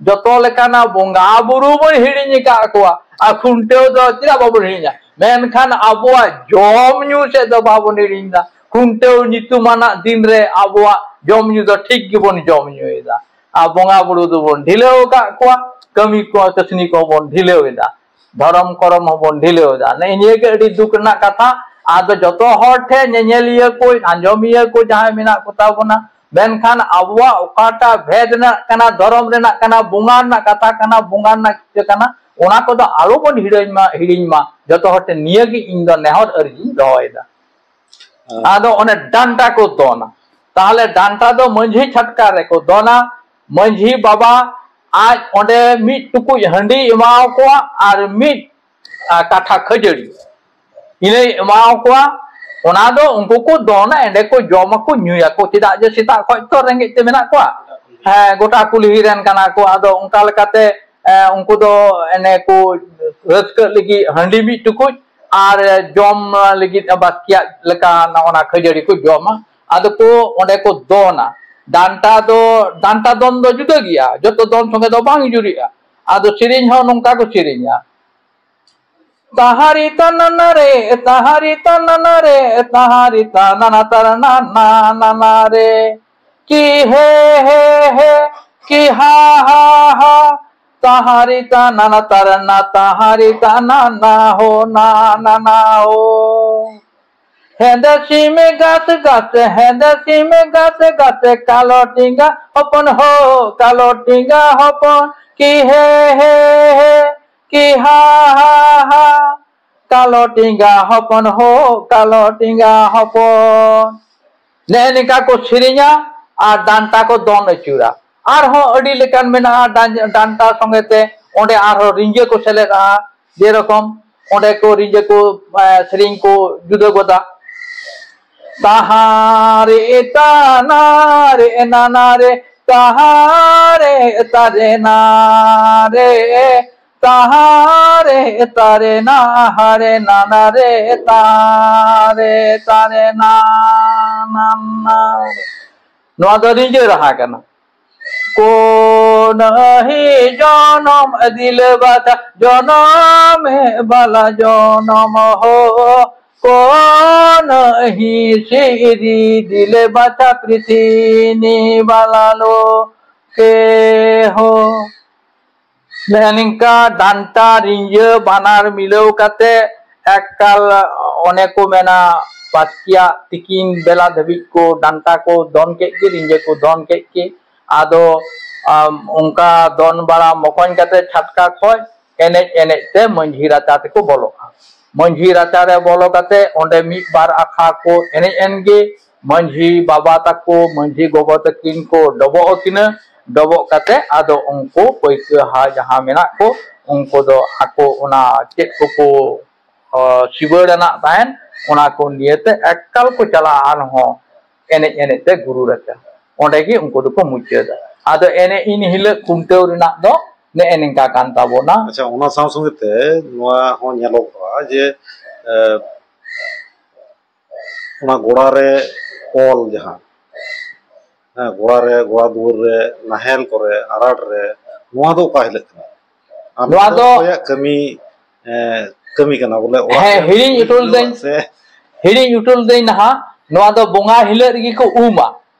ᱡᱚᱛᱚ ᱞᱮᱠᱟᱱᱟᱜ ᱵᱚᱸᱜᱟ ᱵᱩᱨᱩ ᱵᱚᱱ ᱦᱤᱲᱤᱧ ᱟᱠᱟᱫ ᱠᱚᱣᱟ, ᱟᱨ ᱠᱷᱩᱱᱴᱟᱹᱣ ᱫᱚ ᱪᱮᱫᱟᱜ ᱵᱟᱵᱚᱱ ᱦᱤᱲᱤᱧᱟ? ᱢᱮᱱᱠᱷᱟᱱ ᱟᱵᱚᱣᱟᱜ ᱡᱚᱢ ᱧᱩ ᱥᱮᱫ ᱫᱚ ᱵᱟᱵᱚᱱ ᱦᱤᱲᱤᱧ ᱮᱫᱟ᱾ ᱠᱷᱩᱱᱴᱟᱹᱣ ᱧᱩᱛᱩᱢᱟᱱᱟᱜ ᱫᱤᱱ ᱨᱮ ᱟᱵᱚᱣᱟᱜ ᱡᱚᱢ ᱧᱩ ᱫᱚ ᱴᱷᱤᱠ ᱜᱮᱵᱚᱱ ᱡᱚᱢ ᱧᱩᱭᱮᱫᱟ, ᱟᱨ ᱵᱚᱸᱜᱟ ᱵᱩᱨᱩ ᱫᱚᱵᱚᱱ ᱰᱷᱤᱞᱟᱹᱣ ᱟᱠᱟᱫ ᱠᱚᱣᱟ, ᱠᱟᱹᱢᱤ ᱠᱚ ᱠᱟᱹᱥᱱᱤ ᱠᱚᱦᱚᱸ ᱵᱚᱱ ᱰᱷᱤᱞᱟᱹᱣ ᱮᱫᱟ, ᱫᱷᱚᱨᱚᱢ ᱠᱚᱨᱚᱢ ᱦᱚᱸᱵᱚᱱ ᱰᱷᱤᱞᱟᱹᱣ ᱮᱫᱟ᱾ ᱱᱮᱜᱼᱮ ᱱᱤᱭᱟᱹ ᱜᱮ ᱟᱹᱰᱤ ᱫᱩᱠ ᱨᱮᱱᱟᱜ ᱠᱟᱛᱷᱟ᱾ ᱟᱫᱚ ᱡᱚᱛᱚ ᱦᱚᱲ ᱴᱷᱮᱱ, ᱧᱮᱧᱮᱞᱤᱭᱟᱹ ᱠᱚ, ᱟᱸᱡᱚᱢᱤᱭᱟᱹ ᱠᱚ ᱡᱟᱦᱟᱸᱭ ᱢᱮᱱᱟᱜ ᱠᱚᱛᱟ ᱵᱚᱱᱟ, ᱢᱮᱱᱠᱷᱟᱱ ᱟᱵᱚᱣᱟᱜ ᱚᱠᱟᱴᱟᱜ ᱵᱷᱮᱫ ᱨᱮᱱᱟᱜ ᱠᱟᱱᱟ, ᱫᱷᱚᱨᱚᱢ ᱨᱮᱱᱟᱜ ᱠᱟᱱᱟ, ᱵᱚᱸᱜᱟ ᱨᱮᱱᱟᱜ ᱠᱟᱛᱷᱟ ᱠᱟᱱᱟ, ᱵᱚᱸᱜᱟ ᱨᱮᱱᱟᱜ ᱪᱤᱠᱟᱹ ᱠᱟᱱᱟ, ᱚᱱᱟ ᱠᱚᱫᱚ ᱟᱞᱚ ᱵᱚᱱ ᱦᱤᱲᱤᱧ ᱢᱟ, ᱦᱤᱲᱤᱧ ᱢᱟ᱾ ᱡᱚᱛᱚ ᱦᱚᱲ ᱴᱷᱮᱱ ᱱᱤᱭᱟᱹ ᱜᱮ ᱤᱧ ᱫᱚ ᱱᱮᱦᱚᱨ ᱟᱹᱨᱡᱤᱧ ᱫᱚᱦᱚᱭᱮᱫᱟ᱾ ᱦᱮᱸ᱾ ᱟᱫᱚ ᱚᱱᱮ ᱰᱟᱱᱴᱟ ᱠᱚ ᱫᱚᱱᱟ᱾ ᱛᱟᱦᱚᱞᱮ ᱰᱟᱱᱴᱟ ᱫᱚ ᱢᱟᱹᱡᱷᱤ ᱪᱷᱟᱴᱠᱟ ᱨᱮᱠᱚ ᱫᱚᱱᱟ᱾ ᱢᱟᱹᱡᱷᱤ ᱵᱟᱵᱟ ᱟᱡ ᱚᱸᱰᱮ ᱢᱤᱫ ᱴᱩᱠᱩᱡ ᱦᱟᱺᱰᱤ ᱮᱢᱟᱣ ᱠᱚᱣᱟ ᱟᱨ ᱢᱤᱫ, ᱟ, ᱠᱟᱴᱷᱟ ᱠᱷᱟᱹᱡᱟᱹᱲᱤ ᱤᱱᱟᱹᱭ ᱮᱢᱟᱣ ᱠᱚᱣᱟ᱾ ᱚᱱᱟ ᱫᱚ ᱩᱱᱠᱩ ᱠᱚ ᱫᱚᱱᱟ, ᱮᱸᱰᱮ ᱠᱚ ᱡᱚᱢᱟᱠᱚ, ᱧᱩᱭᱟᱠᱚ᱾ ᱪᱮᱫᱟᱜ ᱡᱮ ᱥᱮᱛᱟᱜ ᱠᱷᱚᱡ ᱛᱚ ᱨᱮᱸᱜᱮᱡ ᱛᱮ ᱢᱮᱱᱟᱜ ᱠᱚᱣᱟ᱾ ᱦᱮᱸ, ᱜᱚᱴᱟ ᱠᱩᱞᱦᱤ ᱨᱮᱱ ᱠᱟᱱᱟ ᱠᱚ᱾ ᱟᱫᱚ ᱚᱱᱠᱟ ᱞᱮᱠᱟᱛᱮ, ᱮ, ᱩᱱᱠᱩ ᱫᱚ ᱮᱱᱮ ᱠᱚ ᱨᱟᱹᱥᱠᱟᱹᱜ ᱞᱟᱹᱜᱤᱫ ᱦᱟᱺᱰᱤ ᱢᱤᱫ ᱴᱩᱠᱩᱡ ᱟᱨ ᱡᱚᱢ ᱞᱟᱹᱜᱤᱫ ᱵᱟᱥᱠᱮᱭᱟᱜ ᱞᱮᱠᱟ ᱚᱱᱟ ᱠᱷᱟᱹᱡᱟᱹᱲᱤ ᱠᱚ ᱡᱚᱢᱟ᱾ ᱟᱫᱚ ᱠᱚ ᱚᱸᱰᱮ ᱠᱚ ᱫᱚᱱᱟ᱾ ᱰᱟᱱᱴᱟ ᱫᱚ, ᱰᱟᱱᱴᱟ ᱫᱚᱱ ᱫᱚ ᱡᱩᱫᱟᱹ ᱜᱮᱭᱟ, ᱡᱚᱛᱚ ᱫᱚᱱ ᱥᱚᱸᱜᱮ ᱫᱚ ᱵᱟᱝ ᱡᱩᱨᱤᱜᱼᱟ᱾ ᱟᱫᱚ ᱥᱮᱨᱮᱧ ᱦᱚᱸ ᱱᱚᱝᱠᱟ ᱠᱚ ᱥᱮᱨᱮᱧᱟ, ᱛᱟᱦᱟᱨᱤ ᱛᱟᱱᱟᱱᱟ ᱨᱮ, ᱛᱟᱦᱟᱨᱤ ᱛᱟᱱᱟᱱᱟ ᱨᱮ, ᱛᱟᱦᱟᱨᱤ ᱛᱟᱱᱟᱱᱟ ᱛᱟᱨᱱᱟ ᱱᱟ ᱱᱟᱱᱟ ᱨᱮ, ᱠᱤ ᱦᱮ ᱦᱮ ᱦᱮ, ᱠᱤ ᱦᱟ ᱦᱟ ᱦᱟ, ᱛᱟᱦᱟᱨᱤ ᱛᱟᱱᱟᱱᱟ ᱛᱟᱨᱱᱟ, ᱛᱟᱦᱟᱨᱤ ᱛᱟᱱᱟᱱᱟ ᱦᱳ ᱱᱟ ᱱᱟᱱᱟ ᱦᱳ᱾ ᱦᱮᱸᱫᱮ ᱥᱤᱢ ᱜᱟᱛ ᱜᱟᱛᱮ, ᱦᱮᱸᱫᱮ ᱥᱤᱢ ᱜᱟᱛ ᱜᱟᱛᱮ, ᱠᱟᱞᱚ ᱴᱤᱸᱜᱟ ᱦᱚᱯᱚᱱ ᱦᱳ, ᱠᱟᱞᱚ ᱴᱤᱸᱜᱟ ᱦᱚᱯᱚᱱ, ᱠᱤ ᱦᱮ ᱦᱮ ᱦᱮ, ᱠᱤ ᱦᱟ ᱦᱟ ᱦᱟ, ᱠᱟᱞᱚ ᱴᱤᱸᱜᱟ ᱦᱚᱯᱚᱱ ᱦᱳ, ᱠᱟᱞᱚ ᱴᱤᱸᱜᱟ ᱦᱚᱯᱚᱱ᱾ ᱱᱮᱜᱼᱮ ᱱᱤᱝᱠᱟ ᱠᱚ ᱥᱮᱨᱮᱧᱟ ᱟᱨ ᱰᱟᱱᱴᱟ ᱠᱚ ᱫᱚᱱ ᱟᱹᱪᱩᱨᱟ᱾ ᱟᱨᱦᱚᱸ ᱟᱹᱰᱤ ᱞᱮᱠᱟᱱ ᱢᱮᱱᱟᱜᱼᱟ ᱰᱟᱱ-, ᱰᱟᱱᱴᱟ ᱥᱚᱸᱜᱮ ᱛᱮ ᱚᱸᱰᱮ ᱟᱨᱦᱚᱸ ᱨᱤᱸᱡᱟᱹ ᱠᱚ ᱥᱮᱞᱮᱫᱼᱟ᱾ ᱡᱮᱨᱚᱠᱚᱢ ᱚᱸᱰᱮ ᱠᱚ ᱨᱤᱸᱡᱟᱹ ᱠᱚ, ᱮ, ᱥᱮᱨᱮᱧ ᱠᱚ ᱡᱩᱫᱟᱹ ᱜᱚᱫᱟ᱾ ᱛᱟᱦᱟᱨᱮ ᱛᱟᱱᱟᱨᱮ ᱱᱟᱱᱟᱨᱮ, ᱛᱟᱦᱟᱨᱮ ᱛᱟᱨᱮ ᱱᱟᱨᱮ, ᱛᱟᱦᱟᱨᱮ ᱛᱟᱨᱮ ᱱᱟᱦᱟᱨᱮ ᱱᱟᱱᱟᱨᱮ, ᱛᱟᱨᱮ ᱛᱟᱨᱮ ᱱᱟ ᱱᱟᱱᱟᱨᱮ᱾ ᱱᱚᱣᱟ ᱫᱚ ᱨᱤᱸᱡᱟᱹ ᱨᱟᱦᱟ ᱠᱟᱱᱟ᱾ ᱠᱚᱱᱟᱹᱦᱤ ᱡᱚᱱᱚᱢ ᱫᱤᱞ ᱵᱟᱪᱷᱟ ᱡᱚᱱᱚᱢ ᱵᱟᱞᱟ ᱡᱚᱱᱚᱢ ᱦᱳ, ᱠᱚᱱᱟᱹᱦᱤ ᱥᱤᱨᱤ ᱫᱤᱞ ᱵᱟᱪᱷᱟ ᱯᱨᱤᱛᱷᱤᱱᱤ ᱵᱟᱞᱟ ᱞᱳ ᱠᱮ ᱦᱳ᱾ ᱱᱮᱜᱼᱮ ᱱᱤᱝᱠᱟ ᱰᱟᱱᱴᱟ ᱨᱤᱸᱡᱟᱹ ᱵᱟᱱᱟᱨ ᱢᱤᱞᱟᱹᱣ ᱠᱟᱛᱮ ᱮᱠᱟᱞ ᱚᱱᱮ ᱠᱚ ᱢᱮᱱᱟ ᱵᱟᱥᱠᱮᱭᱟᱜ ᱛᱤᱠᱤᱱ ᱵᱮᱞᱟ ᱫᱷᱟᱹᱵᱤᱡ ᱠᱚ ᱰᱟᱱᱴᱟ ᱠᱚ ᱫᱚᱱ ᱠᱮᱫ ᱜᱮ, ᱨᱤᱸᱡᱟᱹ ᱠᱚ ᱫᱚᱱ ᱠᱮᱫ ᱜᱮ᱾ ᱟᱫᱚ, ᱟᱢ, ᱚᱱᱠᱟ ᱫᱚᱱ ᱵᱟᱲᱟ ᱢᱚᱠᱚᱧ ᱠᱟᱛᱮ ᱪᱷᱟᱴᱠᱟ ᱠᱷᱚᱡ ᱮᱱᱮᱡ ᱮᱱᱮᱡ ᱛᱮ ᱢᱟᱹᱡᱷᱤ ᱨᱟᱪᱟ ᱛᱮᱠᱚ ᱵᱚᱞᱚᱜᱼᱟ᱾ ᱢᱟᱹᱡᱷᱤ ᱨᱟᱪᱟ ᱨᱮ ᱵᱚᱞᱚ ᱠᱟᱛᱮ ᱚᱸᱰᱮ ᱢᱤᱫ ᱵᱟᱨ ᱟᱠᱷᱲᱟ ᱠᱚ ᱮᱱᱮᱡ ᱮᱱ ᱜᱮ᱾ ᱢᱟᱹᱡᱷᱤ ᱵᱟᱵᱟ ᱛᱟᱠᱚ, ᱢᱟᱹᱡᱷᱤ ᱜᱚᱜᱚ ᱛᱟᱹᱠᱤᱱ ᱠᱚ ᱰᱚᱵᱚᱜ ᱟᱹᱠᱤᱱᱟ᱾ ᱰᱚᱵᱚᱜ ᱠᱟᱛᱮ ᱟᱫᱚ ᱩᱱᱠᱩ ᱯᱟᱹᱭᱠᱟᱹ ᱦᱟ ᱡᱟᱦᱟᱸ ᱢᱮᱱᱟᱜ ᱠᱚ, ᱩᱱᱠᱩ ᱫᱚ ᱟᱠᱚ ᱚᱱᱟ ᱪᱮᱫ ᱠᱚᱠᱚ, ᱚ, ᱥᱤᱵᱟᱹᱲ ᱟᱱᱟᱜ ᱛᱟᱦᱮᱱ, ᱚᱱᱟ ᱠᱚ ᱱᱤᱭᱮᱛᱮ ᱮᱠᱟᱞ ᱠᱚ ᱪᱟᱞᱟᱜᱼᱟ᱾ ᱟᱨᱦᱚᱸ ᱮᱱᱮᱡ ᱮᱱᱮᱡ ᱛᱮ ᱜᱩᱨᱩ ᱨᱟᱪᱟ, ᱚᱸᱰᱮ ᱜᱮ ᱩᱱᱠᱩ ᱫᱚᱠᱚ ᱢᱩᱪᱟᱹᱫᱟ᱾ ᱟᱫᱚ ᱮᱱᱮᱡ ᱤᱱ ᱦᱤᱞᱳᱜ ᱠᱷᱩᱱᱴᱟᱹᱣ ᱨᱮᱱᱟᱜ ᱫᱚ ᱱᱮᱜᱼᱮ ᱱᱤᱝᱠᱟ ᱠᱟᱱ ᱛᱟᱵᱚᱱᱟ᱾ ᱟᱪᱪᱷᱟ, ᱚᱱᱟ ᱥᱟᱶ ᱥᱚᱸᱜᱮ ᱛᱮ ᱱᱚᱣᱟ ᱦᱚᱸ ᱧᱮᱞᱚᱜᱚᱜᱼᱟ ᱡᱮ, ᱮ, ᱚᱱᱟ ᱜᱚᱲᱟ ᱨᱮ ᱚᱞ ᱡᱟᱦᱟᱸ, ᱦᱮᱸ, ᱜᱚᱲᱟ ᱨᱮ, ᱜᱚᱲᱟ ᱫᱩᱣᱟᱹᱨ ᱨᱮ, ᱱᱟᱦᱮᱞ ᱠᱚᱨᱮ, ᱟᱨᱟᱲ ᱨᱮ, ᱱᱚᱣᱟ ᱫᱚ ᱚᱠᱟ ᱦᱤᱞᱳᱜ ᱠᱟᱱᱟ? ᱟᱨ ᱱᱚᱣᱟ ᱱᱚᱣᱟ ᱫᱚ ᱚᱠᱚᱭᱟᱜ ᱠᱟᱹᱢᱤ, ᱮ, ᱠᱟᱹᱢᱤ ᱠᱟᱱᱟ ᱵᱚᱞᱮ? ᱚᱲᱟᱜ ᱦᱮᱸ, ᱨᱮ ᱦᱤᱲᱤᱧ ᱩᱢ ᱦᱚᱴᱚ ᱦᱤᱞᱳᱜ ᱞᱮᱫᱟᱹᱧ᱾ ᱥᱮ? ᱦᱤᱲᱤᱧ ᱦᱚᱴᱚ ᱞᱮᱫᱟᱹᱧ ᱱᱟᱦᱟᱜ, ᱱᱚᱣᱟ ᱫᱚ ᱵᱚᱸᱜᱟ ᱦᱤᱞᱳᱜ ᱨᱮᱜᱮ ᱠᱚ ᱩᱢᱟ᱾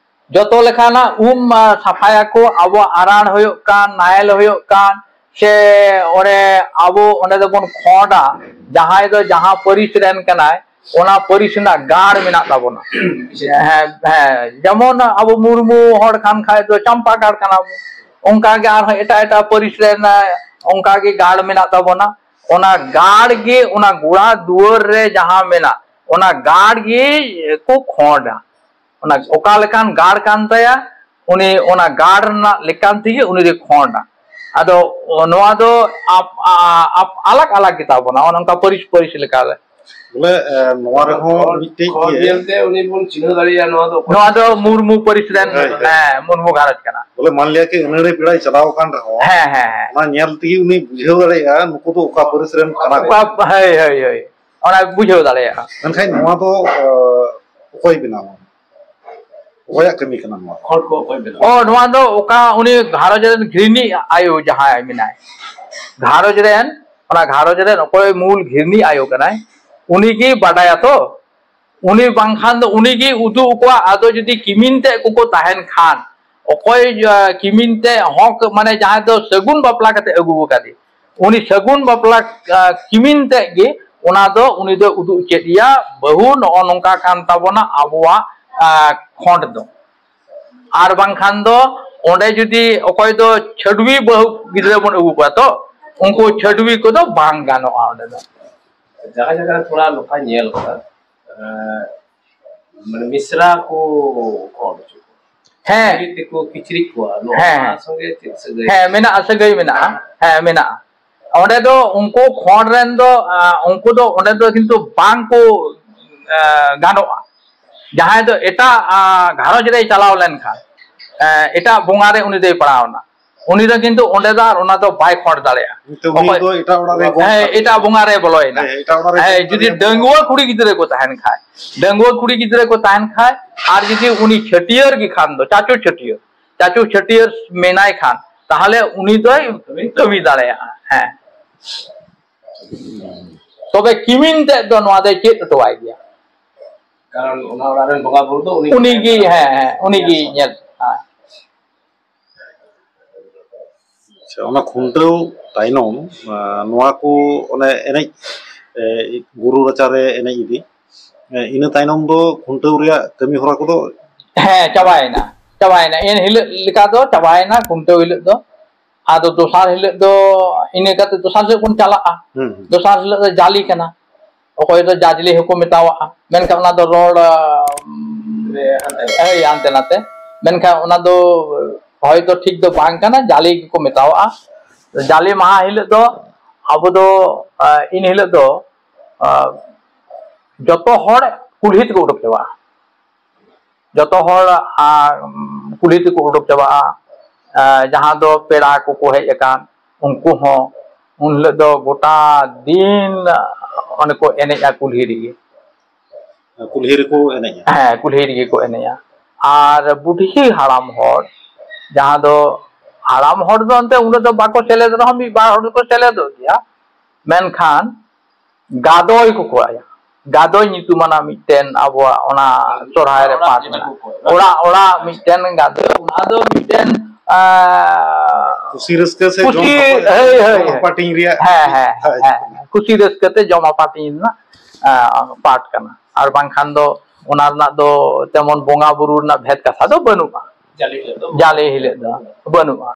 ᱡᱚᱛᱚ ᱞᱮᱠᱟᱱᱟᱜ ᱩᱢ, ᱟ, ᱥᱟᱯᱷᱟᱭᱟᱠᱚ, ᱟᱵᱚᱣᱟᱜ ᱟᱨᱟᱲ ᱦᱩᱭᱩᱜ ᱠᱟᱱ, ᱱᱟᱦᱮᱞ ᱦᱩᱭᱩᱜ ᱠᱟᱱ, ᱥᱮ ᱚᱸᱰᱮ ᱟᱵᱚ ᱚᱸᱰᱮ ᱫᱚᱵᱚᱱ ᱠᱷᱚᱸᱰᱟ, ᱡᱟᱦᱟᱸᱭ ᱫᱚ ᱡᱟᱦᱟᱸ ᱯᱟᱹᱨᱤᱥ ᱨᱮᱱ ᱠᱟᱱᱟᱭ, ᱚᱱᱟ ᱯᱟᱹᱨᱤᱥ ᱨᱮᱱᱟᱜ ᱜᱟᱲ ᱢᱮᱱᱟᱜ ᱛᱟᱵᱚᱱᱟ᱾ ᱦᱮᱸ, ᱦᱮᱸ, ᱡᱮᱢᱚᱱ ᱟᱵᱚ ᱢᱩᱨᱢᱩ ᱦᱚᱲ ᱠᱷᱟᱱ ᱠᱷᱟᱡ ᱫᱚ ᱪᱟᱢᱯᱟ ᱜᱟᱲ ᱠᱟᱱᱟ ᱵᱚᱱ, ᱚᱱᱠᱟ ᱜᱮ ᱟᱨᱦᱚᱸ ᱮᱴᱟᱜ ᱮᱴᱟᱜ ᱯᱟᱹᱨᱤᱥ ᱨᱮᱱ, ᱟ, ᱚᱱᱠᱟ ᱜᱮ ᱜᱟᱲ ᱢᱮᱱᱟᱜ ᱛᱟᱵᱚᱱᱟ᱾ ᱚᱱᱟ ᱜᱟᱲ ᱜᱮ ᱚᱱᱟ ᱜᱚᱲᱟ ᱫᱩᱣᱟᱹᱨ ᱨᱮ ᱡᱟᱦᱟᱸ ᱢᱮᱱᱟᱜ, ᱚᱱᱟ ᱜᱟᱲ ᱜᱮ ᱠᱚ ᱠᱷᱚᱸᱰᱟ᱾ ᱚᱱᱟ ᱚᱠᱟ ᱞᱮᱠᱟᱱ ᱜᱟᱲ ᱠᱟᱱ ᱛᱟᱭᱟ, ᱩᱱᱤ ᱚᱱᱟ ᱜᱟᱲ ᱨᱮᱱᱟᱜ ᱞᱮᱠᱟᱱ ᱛᱮᱜᱮ ᱩᱱᱤ ᱫᱚᱭ ᱠᱷᱚᱸᱰᱟ᱾ ᱟᱫᱚ ᱱᱚᱣᱟ ᱫᱚ ᱟᱯ-, ᱟ-, ᱟᱯ-, ᱟᱞᱟᱜᱽ ᱟᱞᱟᱜᱽ ᱜᱮᱛᱟ ᱵᱚᱱᱟ, ᱚᱱᱮ ᱚᱱᱠᱟ ᱯᱟᱹᱨᱤᱥ ᱯᱟᱹᱨᱤᱥ ᱞᱮᱠᱟ ᱨᱮ᱾ ᱵᱚᱞᱮ, ᱮ, ᱱᱚᱣᱟ ᱨᱮᱦᱚᱸ ᱠᱷᱚᱸᱰ, ᱢᱤᱫᱴᱮᱡ ᱠᱷᱚᱸᱰ ᱜᱮ ᱧᱮᱞᱛᱮ ᱩᱱᱤ ᱵᱚᱱ ᱪᱤᱱᱦᱟᱹ ᱫᱟᱲᱮᱭᱟᱜᱼᱟ, ᱱᱚᱣᱟ ᱫᱚ ᱚᱠᱚᱭ? ᱱᱚᱣᱟ ᱫᱚ ᱢᱩᱨᱢᱩ ᱯᱟᱹᱨᱤᱥ ᱨᱮᱱ, ᱦᱳᱭ, ᱦᱳᱭ᱾ ᱦᱮᱸ, ᱢᱩᱨᱢᱩ ᱜᱷᱟᱨᱚᱸᱡᱽ ᱠᱟᱱᱟ᱾ ᱵᱚᱞᱮ, ᱢᱟᱱ ᱞᱤᱭᱟ ᱠᱤ ᱟᱹᱱᱟᱹᱲᱤ ᱯᱮᱲᱟᱭ ᱪᱟᱞᱟᱣ ᱟᱠᱟᱱ ᱨᱮᱦᱚᱸ, ᱦᱮᱸ, ᱦᱮᱸ, ᱦᱮᱸ᱾ ᱚᱱᱟ ᱧᱮᱞ ᱛᱮᱜᱮ ᱩᱱᱤ ᱵᱩᱡᱷᱟᱹᱣ ᱫᱟᱲᱮᱭᱟᱜᱼᱟ ᱱᱩᱠᱩ ᱫᱚ ᱚᱠᱟ ᱯᱟᱹᱨᱤᱥ ᱨᱮᱱ ᱠᱟᱱᱟ ᱠᱚ᱾ ᱚᱠᱟ, ᱦᱳᱭ, ᱦᱳᱭ, ᱦᱳᱭ᱾ ᱚᱱᱟ ᱵᱩᱡᱷᱟᱹᱣ ᱫᱟᱲᱮᱭᱟᱜᱼᱟ᱾ ᱢᱮᱱᱠᱷᱟᱱ ᱱᱚᱣᱟ ᱫᱚ, ᱮ, ᱚᱠᱚᱭ ᱵᱮᱱᱟᱣᱟ? ᱚᱠᱚᱭᱟᱜ ᱠᱟᱹᱢᱤ ᱠᱟᱱᱟ ᱱᱚᱣᱟ? ᱦᱚᱲ ᱠᱚ ᱚᱠᱚᱭ ᱵᱮᱱᱟᱣᱟ? ᱚ, ᱱᱚᱣᱟ ᱫᱚ ᱚᱠᱟ ᱩᱱᱤ ᱜᱷᱟᱨᱚᱸᱡᱽ ᱨᱮᱱ ᱜᱷᱤᱨᱱᱤ ᱟᱭᱳ ᱡᱟᱦᱟᱸᱭ ᱢᱮᱱᱟᱭ, ᱜᱷᱟᱨᱚᱸᱡᱽ ᱨᱮᱱ, ᱚᱱᱟ ᱜᱷᱟᱨᱚᱸᱡᱽ ᱨᱮᱱ ᱚᱠᱚᱭ ᱢᱩᱞ ᱜᱷᱤᱨᱱᱤ ᱟᱭᱳ ᱠᱟᱱᱟᱭ, ᱩᱱᱤᱜᱮ ᱵᱟᱰᱟᱭᱟ ᱛᱚ᱾ ᱩᱱᱤ ᱵᱟᱝᱠᱷᱟᱱ ᱫᱚ ᱩᱱᱤᱜᱮ ᱩᱫᱩᱜ ᱟᱠᱚᱣᱟ᱾ ᱟᱫᱚ ᱡᱩᱫᱤ ᱠᱤᱢᱤᱱ ᱛᱮ ᱠᱚᱠᱚ ᱛᱟᱦᱮᱱ ᱠᱷᱟᱱ, ᱚᱠᱚᱭ, ᱟ, ᱠᱤᱢᱤᱱ ᱛᱮ ᱦᱚᱸᱠ, ᱢᱟᱱᱮ ᱡᱟᱦᱟᱸᱭ ᱫᱚ ᱥᱟᱹᱜᱩᱱ ᱵᱟᱯᱞᱟ ᱠᱟᱛᱮ ᱟᱹᱜᱩ ᱟᱠᱟᱫᱮ, ᱩᱱᱤ ᱥᱟᱹᱜᱩᱱ ᱵᱟᱯᱞᱟ, ᱟ, ᱠᱤᱢᱤᱱ ᱛᱮ ᱜᱮ ᱚᱱᱟ ᱫᱚ ᱩᱱᱤ ᱫᱚ ᱩᱫᱩᱜ ᱪᱮᱫ ᱮᱭᱟ, "ᱵᱟᱹᱦᱩ, ᱱᱚᱜᱼᱚ ᱱᱚᱝᱠᱟ ᱠᱟᱱ ᱛᱟᱵᱚᱱᱟ ᱟᱵᱚᱣᱟᱜ, ᱟ, ᱠᱷᱚᱸᱰ ᱫᱚ᱾" ᱟᱨ ᱵᱟᱝᱠᱷᱟᱱ ᱫᱚ ᱚᱸᱰᱮ ᱡᱩᱫᱤ ᱚᱠᱚᱭ ᱫᱚ ᱪᱷᱟᱹᱰᱣᱤ ᱵᱟᱹᱦᱩ ᱜᱤᱫᱽᱨᱟᱹ ᱵᱚᱱ ᱟᱹᱜᱩ ᱠᱚᱣᱟ ᱛᱚ, ᱩᱱᱠᱩ ᱪᱷᱟᱹᱰᱣᱤ ᱠᱚᱫᱚ ᱵᱟᱝ ᱜᱟᱱᱚᱜᱼᱟ ᱚᱸᱰᱮ ᱫᱚ᱾ ᱡᱟᱭᱜᱟ ᱡᱟᱭᱜᱟ ᱨᱮ ᱛᱷᱚᱲᱟ ᱱᱚᱝᱠᱟ ᱧᱮᱞ ᱠᱟᱱᱟ, ᱮᱸ, ᱢᱟᱱᱮ ᱢᱤᱥᱨᱟ ᱠᱚ ᱠᱷᱚᱸᱰ ᱦᱚᱪᱚ ᱠᱚᱣᱟ᱾ ᱦᱮᱸ᱾ ᱞᱟᱹᱜᱤᱫ ᱛᱮᱠᱚ ᱠᱤᱪᱨᱤᱡ ᱠᱚᱣᱟ᱾ ᱱᱚᱣᱟ ᱦᱮᱸ᱾ ᱥᱚᱸᱜᱮ ᱪᱮᱫ ᱥᱟᱹᱜᱟᱹᱭ? ᱦᱮᱸ, ᱢᱮᱱᱟᱜᱼᱟ, ᱥᱟᱹᱜᱟᱹᱭ ᱢᱮᱱᱟᱜᱼᱟ᱾ ᱦᱮᱸ, ᱢᱮᱱᱟᱜᱼᱟ᱾ ᱚᱸᱰᱮ ᱫᱚ ᱩᱱᱠᱩ ᱠᱷᱚᱸᱰ ᱨᱮᱱ ᱫᱚ, ᱟ, ᱩᱱᱠᱩ ᱫᱚ ᱚᱸᱰᱮ ᱫᱚ ᱠᱤᱱᱛᱩ ᱵᱟᱝ ᱠᱚ, ᱟ, ᱜᱟᱱᱚᱜᱼᱟ᱾ ᱡᱟᱦᱟᱸᱭ ᱫᱚ ᱮᱴᱟᱜ, ᱟ, ᱜᱷᱟᱨᱚᱸᱡᱽ ᱨᱮᱭ ᱪᱟᱞᱟᱣ ᱞᱮᱱᱠᱷᱟᱱ, ᱟ, ᱮᱴᱟᱜ ᱵᱚᱸᱜᱟ ᱨᱮ ᱩᱱᱤ ᱫᱚᱭ ᱯᱟᱲᱟᱣ ᱮᱱᱟ᱾ ᱩᱱᱤ ᱫᱚ ᱠᱤᱱᱛᱩ ᱚᱸᱰᱮ ᱫᱚ ᱟᱨ ᱚᱱᱟ ᱫᱚ ᱵᱟᱭ ᱠᱷᱚᱸᱰ ᱫᱟᱲᱮᱭᱟᱜᱼᱟ᱾ ᱠᱤᱱᱛᱩ ᱩᱱᱤ ᱚᱠᱚᱭ- ᱫᱚ ᱮᱴᱟᱜ ᱚᱲᱟᱜ ᱨᱮ ᱜᱚᱝ ᱦᱮᱸ, ᱠᱟᱛᱮ ᱮᱴᱟᱜ ᱵᱚᱸᱜᱟ ᱨᱮ ᱵᱚᱞᱚᱭᱮᱱᱟ᱾ ᱦᱮᱸ, ᱮᱴᱟᱜ ᱚᱲᱟᱜ ᱨᱮ ᱦᱮᱸ, ᱜᱚᱝ ᱡᱩᱫᱤ ᱠᱟᱛᱮ ᱰᱟᱺᱜᱩᱣᱟᱹ ᱠᱩᱲᱤ ᱜᱤᱫᱽᱨᱟᱹ ᱠᱚ ᱛᱟᱦᱮᱱ ᱠᱷᱟᱡ, ᱰᱟᱺᱜᱩᱣᱟᱹ ᱠᱩᱲᱤ ᱜᱤᱫᱽᱨᱟᱹ ᱠᱚ ᱛᱟᱦᱮᱱ ᱠᱷᱟᱡ, ᱟᱨ ᱡᱩᱫᱤ ᱩᱱᱤ ᱪᱷᱟᱹᱴᱭᱟᱹᱨ ᱜᱮ ᱠᱷᱟᱱ ᱫᱚ, ᱪᱟᱪᱳ ᱪᱷᱟᱹᱴᱭᱟᱹᱨ, ᱪᱟᱪᱳ ᱪᱷᱟᱹᱴᱭᱟᱹᱨ ᱢᱮᱱᱟᱭ ᱠᱷᱟᱱ, ᱛᱟᱦᱚᱞᱮ ᱩᱱᱤ ᱫᱚᱭ ᱠᱟᱹᱢᱤ ᱫᱟᱲᱮᱭᱟᱜᱼᱟ᱾ ᱦᱮᱸ, ᱛᱚᱵᱮ ᱠᱤᱢᱤᱱ ᱛᱮᱫ ᱫᱚ ᱱᱚᱣᱟ ᱫᱚᱭ ᱪᱮᱫ ᱦᱚᱴᱚᱣᱟᱭ ᱜᱮᱭᱟ᱾ ᱠᱟᱨᱚᱱ ᱚᱱᱟ ᱚᱲᱟᱜ ᱨᱮᱱ ᱵᱚᱸᱜᱟ ᱵᱩᱨᱩ ᱫᱚ ᱩᱱᱤ ᱩᱱᱤ ᱜᱮ, ᱦᱮᱸ, ᱦᱮᱸ, ᱩᱱᱤ ᱜᱮ ᱧᱮᱞ᱾ ᱦᱮᱸ᱾ ᱟᱪᱪᱷᱟ, ᱚᱱᱟ ᱠᱷᱩᱱᱴᱟᱹᱣ ᱛᱟᱭᱱᱚᱢ, ᱟᱸ, ᱱᱚᱣᱟ ᱠᱚ ᱚᱱᱮ ᱮᱱᱮᱡ, ᱮ, ᱜᱩᱨᱩ ᱨᱟᱪᱟᱨᱮ ᱮᱱᱮᱡ ᱤᱫᱤ, ᱮ, ᱤᱱᱟᱹ ᱛᱟᱭᱱᱚᱢ ᱫᱚ ᱠᱷᱩᱱᱴᱟᱹᱣ ᱨᱮᱭᱟᱜ ᱠᱟᱹᱢᱤ ᱦᱚᱨᱟ ᱠᱚᱫᱚ? ᱦᱮᱸ, ᱪᱟᱵᱟᱭᱮᱱᱟ, ᱪᱟᱵᱟᱭᱮᱱᱟ᱾ ᱮᱱ ᱦᱤᱞᱳᱜ ᱞᱮᱠᱟ ᱫᱚ ᱪᱟᱵᱟᱭᱮᱱᱟ ᱠᱷᱩᱱᱴᱟᱹᱣ ᱦᱤᱞᱳᱜ ᱫᱚ᱾ ᱟᱫᱚ ᱫᱚᱥᱟᱨ ᱦᱤᱞᱳᱜ ᱫᱚ, ᱤᱱᱟᱹ ᱠᱟᱛᱮ ᱫᱚᱥᱟᱨ ᱦᱤᱞᱳᱜ ᱵᱚᱱ ᱪᱟᱞᱟᱜᱼᱟ᱾ ᱦᱩᱸ, ᱦᱩᱸ᱾ ᱫᱚᱥᱟᱨ ᱦᱤᱞᱳᱜ ᱫᱚ ᱡᱟᱞᱮ ᱠᱟᱱᱟ, ᱚᱠᱚᱭ ᱫᱚ ᱡᱟᱡᱽᱞᱮ ᱦᱚᱸᱠᱚ ᱢᱮᱛᱟᱣᱟᱜᱼᱟ, ᱢᱮᱱᱠᱷᱟᱱ ᱚᱱᱟ ᱫᱚ ᱨᱚᱲ, ᱟᱢ, ᱦᱮᱸ, ᱦᱟᱱᱛᱮ ᱱᱟᱛᱮ᱾ ᱦᱳᱭ, ᱦᱟᱱᱛᱮ ᱱᱟᱛᱮ, ᱢᱮᱱᱠᱷᱟᱱ ᱚᱱᱟ ᱫᱚ ᱦᱚᱭᱛᱚ ᱴᱷᱤᱠ ᱫᱚ ᱵᱟᱝ ᱠᱟᱱᱟ, ᱡᱟᱞᱮ ᱜᱮᱠᱚ ᱢᱮᱛᱟᱣᱟᱜᱼᱟ᱾ ᱡᱟᱞᱮ ᱢᱟᱦᱟ ᱦᱤᱞᱳᱜ ᱫᱚ ᱟᱵᱚ ᱫᱚ, ᱟ, ᱤᱱ ᱦᱤᱞᱳᱜ ᱫᱚ, ᱟ, ᱡᱚᱛᱚ ᱦᱚᱲ ᱠᱩᱞᱦᱤ ᱛᱮᱠᱚ ᱩᱰᱩᱠ ᱪᱟᱵᱟᱜᱼᱟ᱾ ᱡᱚᱛᱚ ᱦᱚᱲ, ᱟ, ᱠᱩᱞᱦᱤ ᱛᱮᱠᱚ ᱩᱰᱩᱠ ᱪᱟᱵᱟᱜᱼᱟ᱾ ᱟ, ᱡᱟᱦᱟᱸ ᱫᱚ ᱯᱮᱲᱟ ᱠᱚᱠᱚ ᱦᱮᱡ ᱟᱠᱟᱱ, ᱩᱱᱠᱩ ᱦᱚᱸ ᱩᱱ ᱦᱤᱞᱳᱜ ᱫᱚ ᱜᱚᱴᱟ ᱫᱤᱱ ᱚᱸᱰᱮ ᱠᱚ ᱮᱱᱮᱡᱼᱟ ᱠᱩᱞᱦᱤ ᱨᱮᱜᱮ᱾ ᱠᱩᱞᱦᱤ ᱨᱮᱠᱚ ᱮᱱᱮᱡᱼᱟ? ᱦᱮᱸ, ᱠᱩᱞᱦᱤ ᱨᱮᱜᱮ ᱠᱚ ᱮᱱᱮᱡᱼᱟ᱾ ᱟᱨ ᱵᱩᱰᱷᱤ ᱦᱟᱲᱟᱢ ᱦᱚᱲ, ᱡᱟᱦᱟᱸ ᱫᱚ ᱦᱟᱲᱟᱢ ᱦᱚᱲ ᱫᱚ ᱮᱱᱛᱮ ᱩᱱᱟᱹᱜ ᱫᱚ ᱵᱟᱠᱚ ᱥᱮᱞᱮᱫ ᱨᱮᱦᱚᱸ, ᱢᱤᱫ ᱵᱟᱨ ᱦᱚᱲ ᱫᱚᱠᱚ ᱥᱮᱞᱮᱫᱚᱜ ᱜᱮᱭᱟ, ᱢᱮᱱᱠᱷᱟᱱ ᱜᱟᱫᱚᱭ ᱠᱚ ᱠᱚᱨᱟᱭᱟ᱾ ᱜᱟᱫᱚᱭ ᱧᱩᱛᱩᱢᱟᱱᱟᱜ ᱢᱤᱫᱴᱮᱱ ᱟᱵᱚᱣᱟᱜ ᱚᱱᱟ ᱥᱚᱨᱦᱟᱭ ᱨᱮ ᱯᱟᱴ ᱢᱮᱱᱟᱜᱼᱟ᱾ ᱚᱲᱟᱜ ᱚᱲᱟᱜ ᱢᱤᱫᱴᱮᱱ ᱜᱟᱫᱚᱭ, ᱚᱱᱟ ᱫᱚ ᱢᱤᱫᱴᱮᱱ, ᱟᱸ, ᱠᱩᱥᱤ ᱨᱟᱹᱥᱠᱟᱹ ᱥᱮ ᱡᱚᱢ ᱠᱩᱥᱤ, ᱦᱟᱹᱯᱟᱹᱭ, ᱦᱳᱭ, ᱦᱳᱭ, ᱡᱚᱢ ᱦᱳᱭ᱾ ᱦᱟᱹᱯᱟᱹᱴᱤᱧ ᱨᱮᱭᱟᱜ᱾ ᱦᱮᱸ, ᱦᱮᱸ, ᱦᱳᱭ᱾ ᱦᱮᱸ, ᱠᱩᱥᱤ ᱨᱟᱹᱥᱠᱟᱹ ᱛᱮ ᱡᱚᱢ ᱦᱟᱹᱯᱟᱹᱴᱤᱧ ᱨᱮᱱᱟᱜ, ᱟᱸ, ᱯᱟᱴ ᱠᱟᱱᱟ᱾ ᱟᱨ ᱵᱟᱝᱠᱷᱟᱱ ᱫᱚ ᱚᱱᱟ ᱨᱮᱱᱟᱜ ᱫᱚ ᱛᱮᱢᱚᱱ ᱵᱚᱸᱜᱟ ᱵᱩᱨᱩ ᱨᱮᱱᱟᱜ ᱵᱷᱮᱫ ᱠᱟᱛᱷᱟ ᱫᱚ ᱵᱟᱹᱱᱩᱜᱼᱟ᱾ ᱡᱟᱞᱮ ᱦᱤᱞᱳᱜ ᱫᱚ ᱡᱟᱞᱮ ᱦᱤᱞᱳᱜ ᱫᱚ ᱵᱟᱹᱱᱩᱜᱼᱟ᱾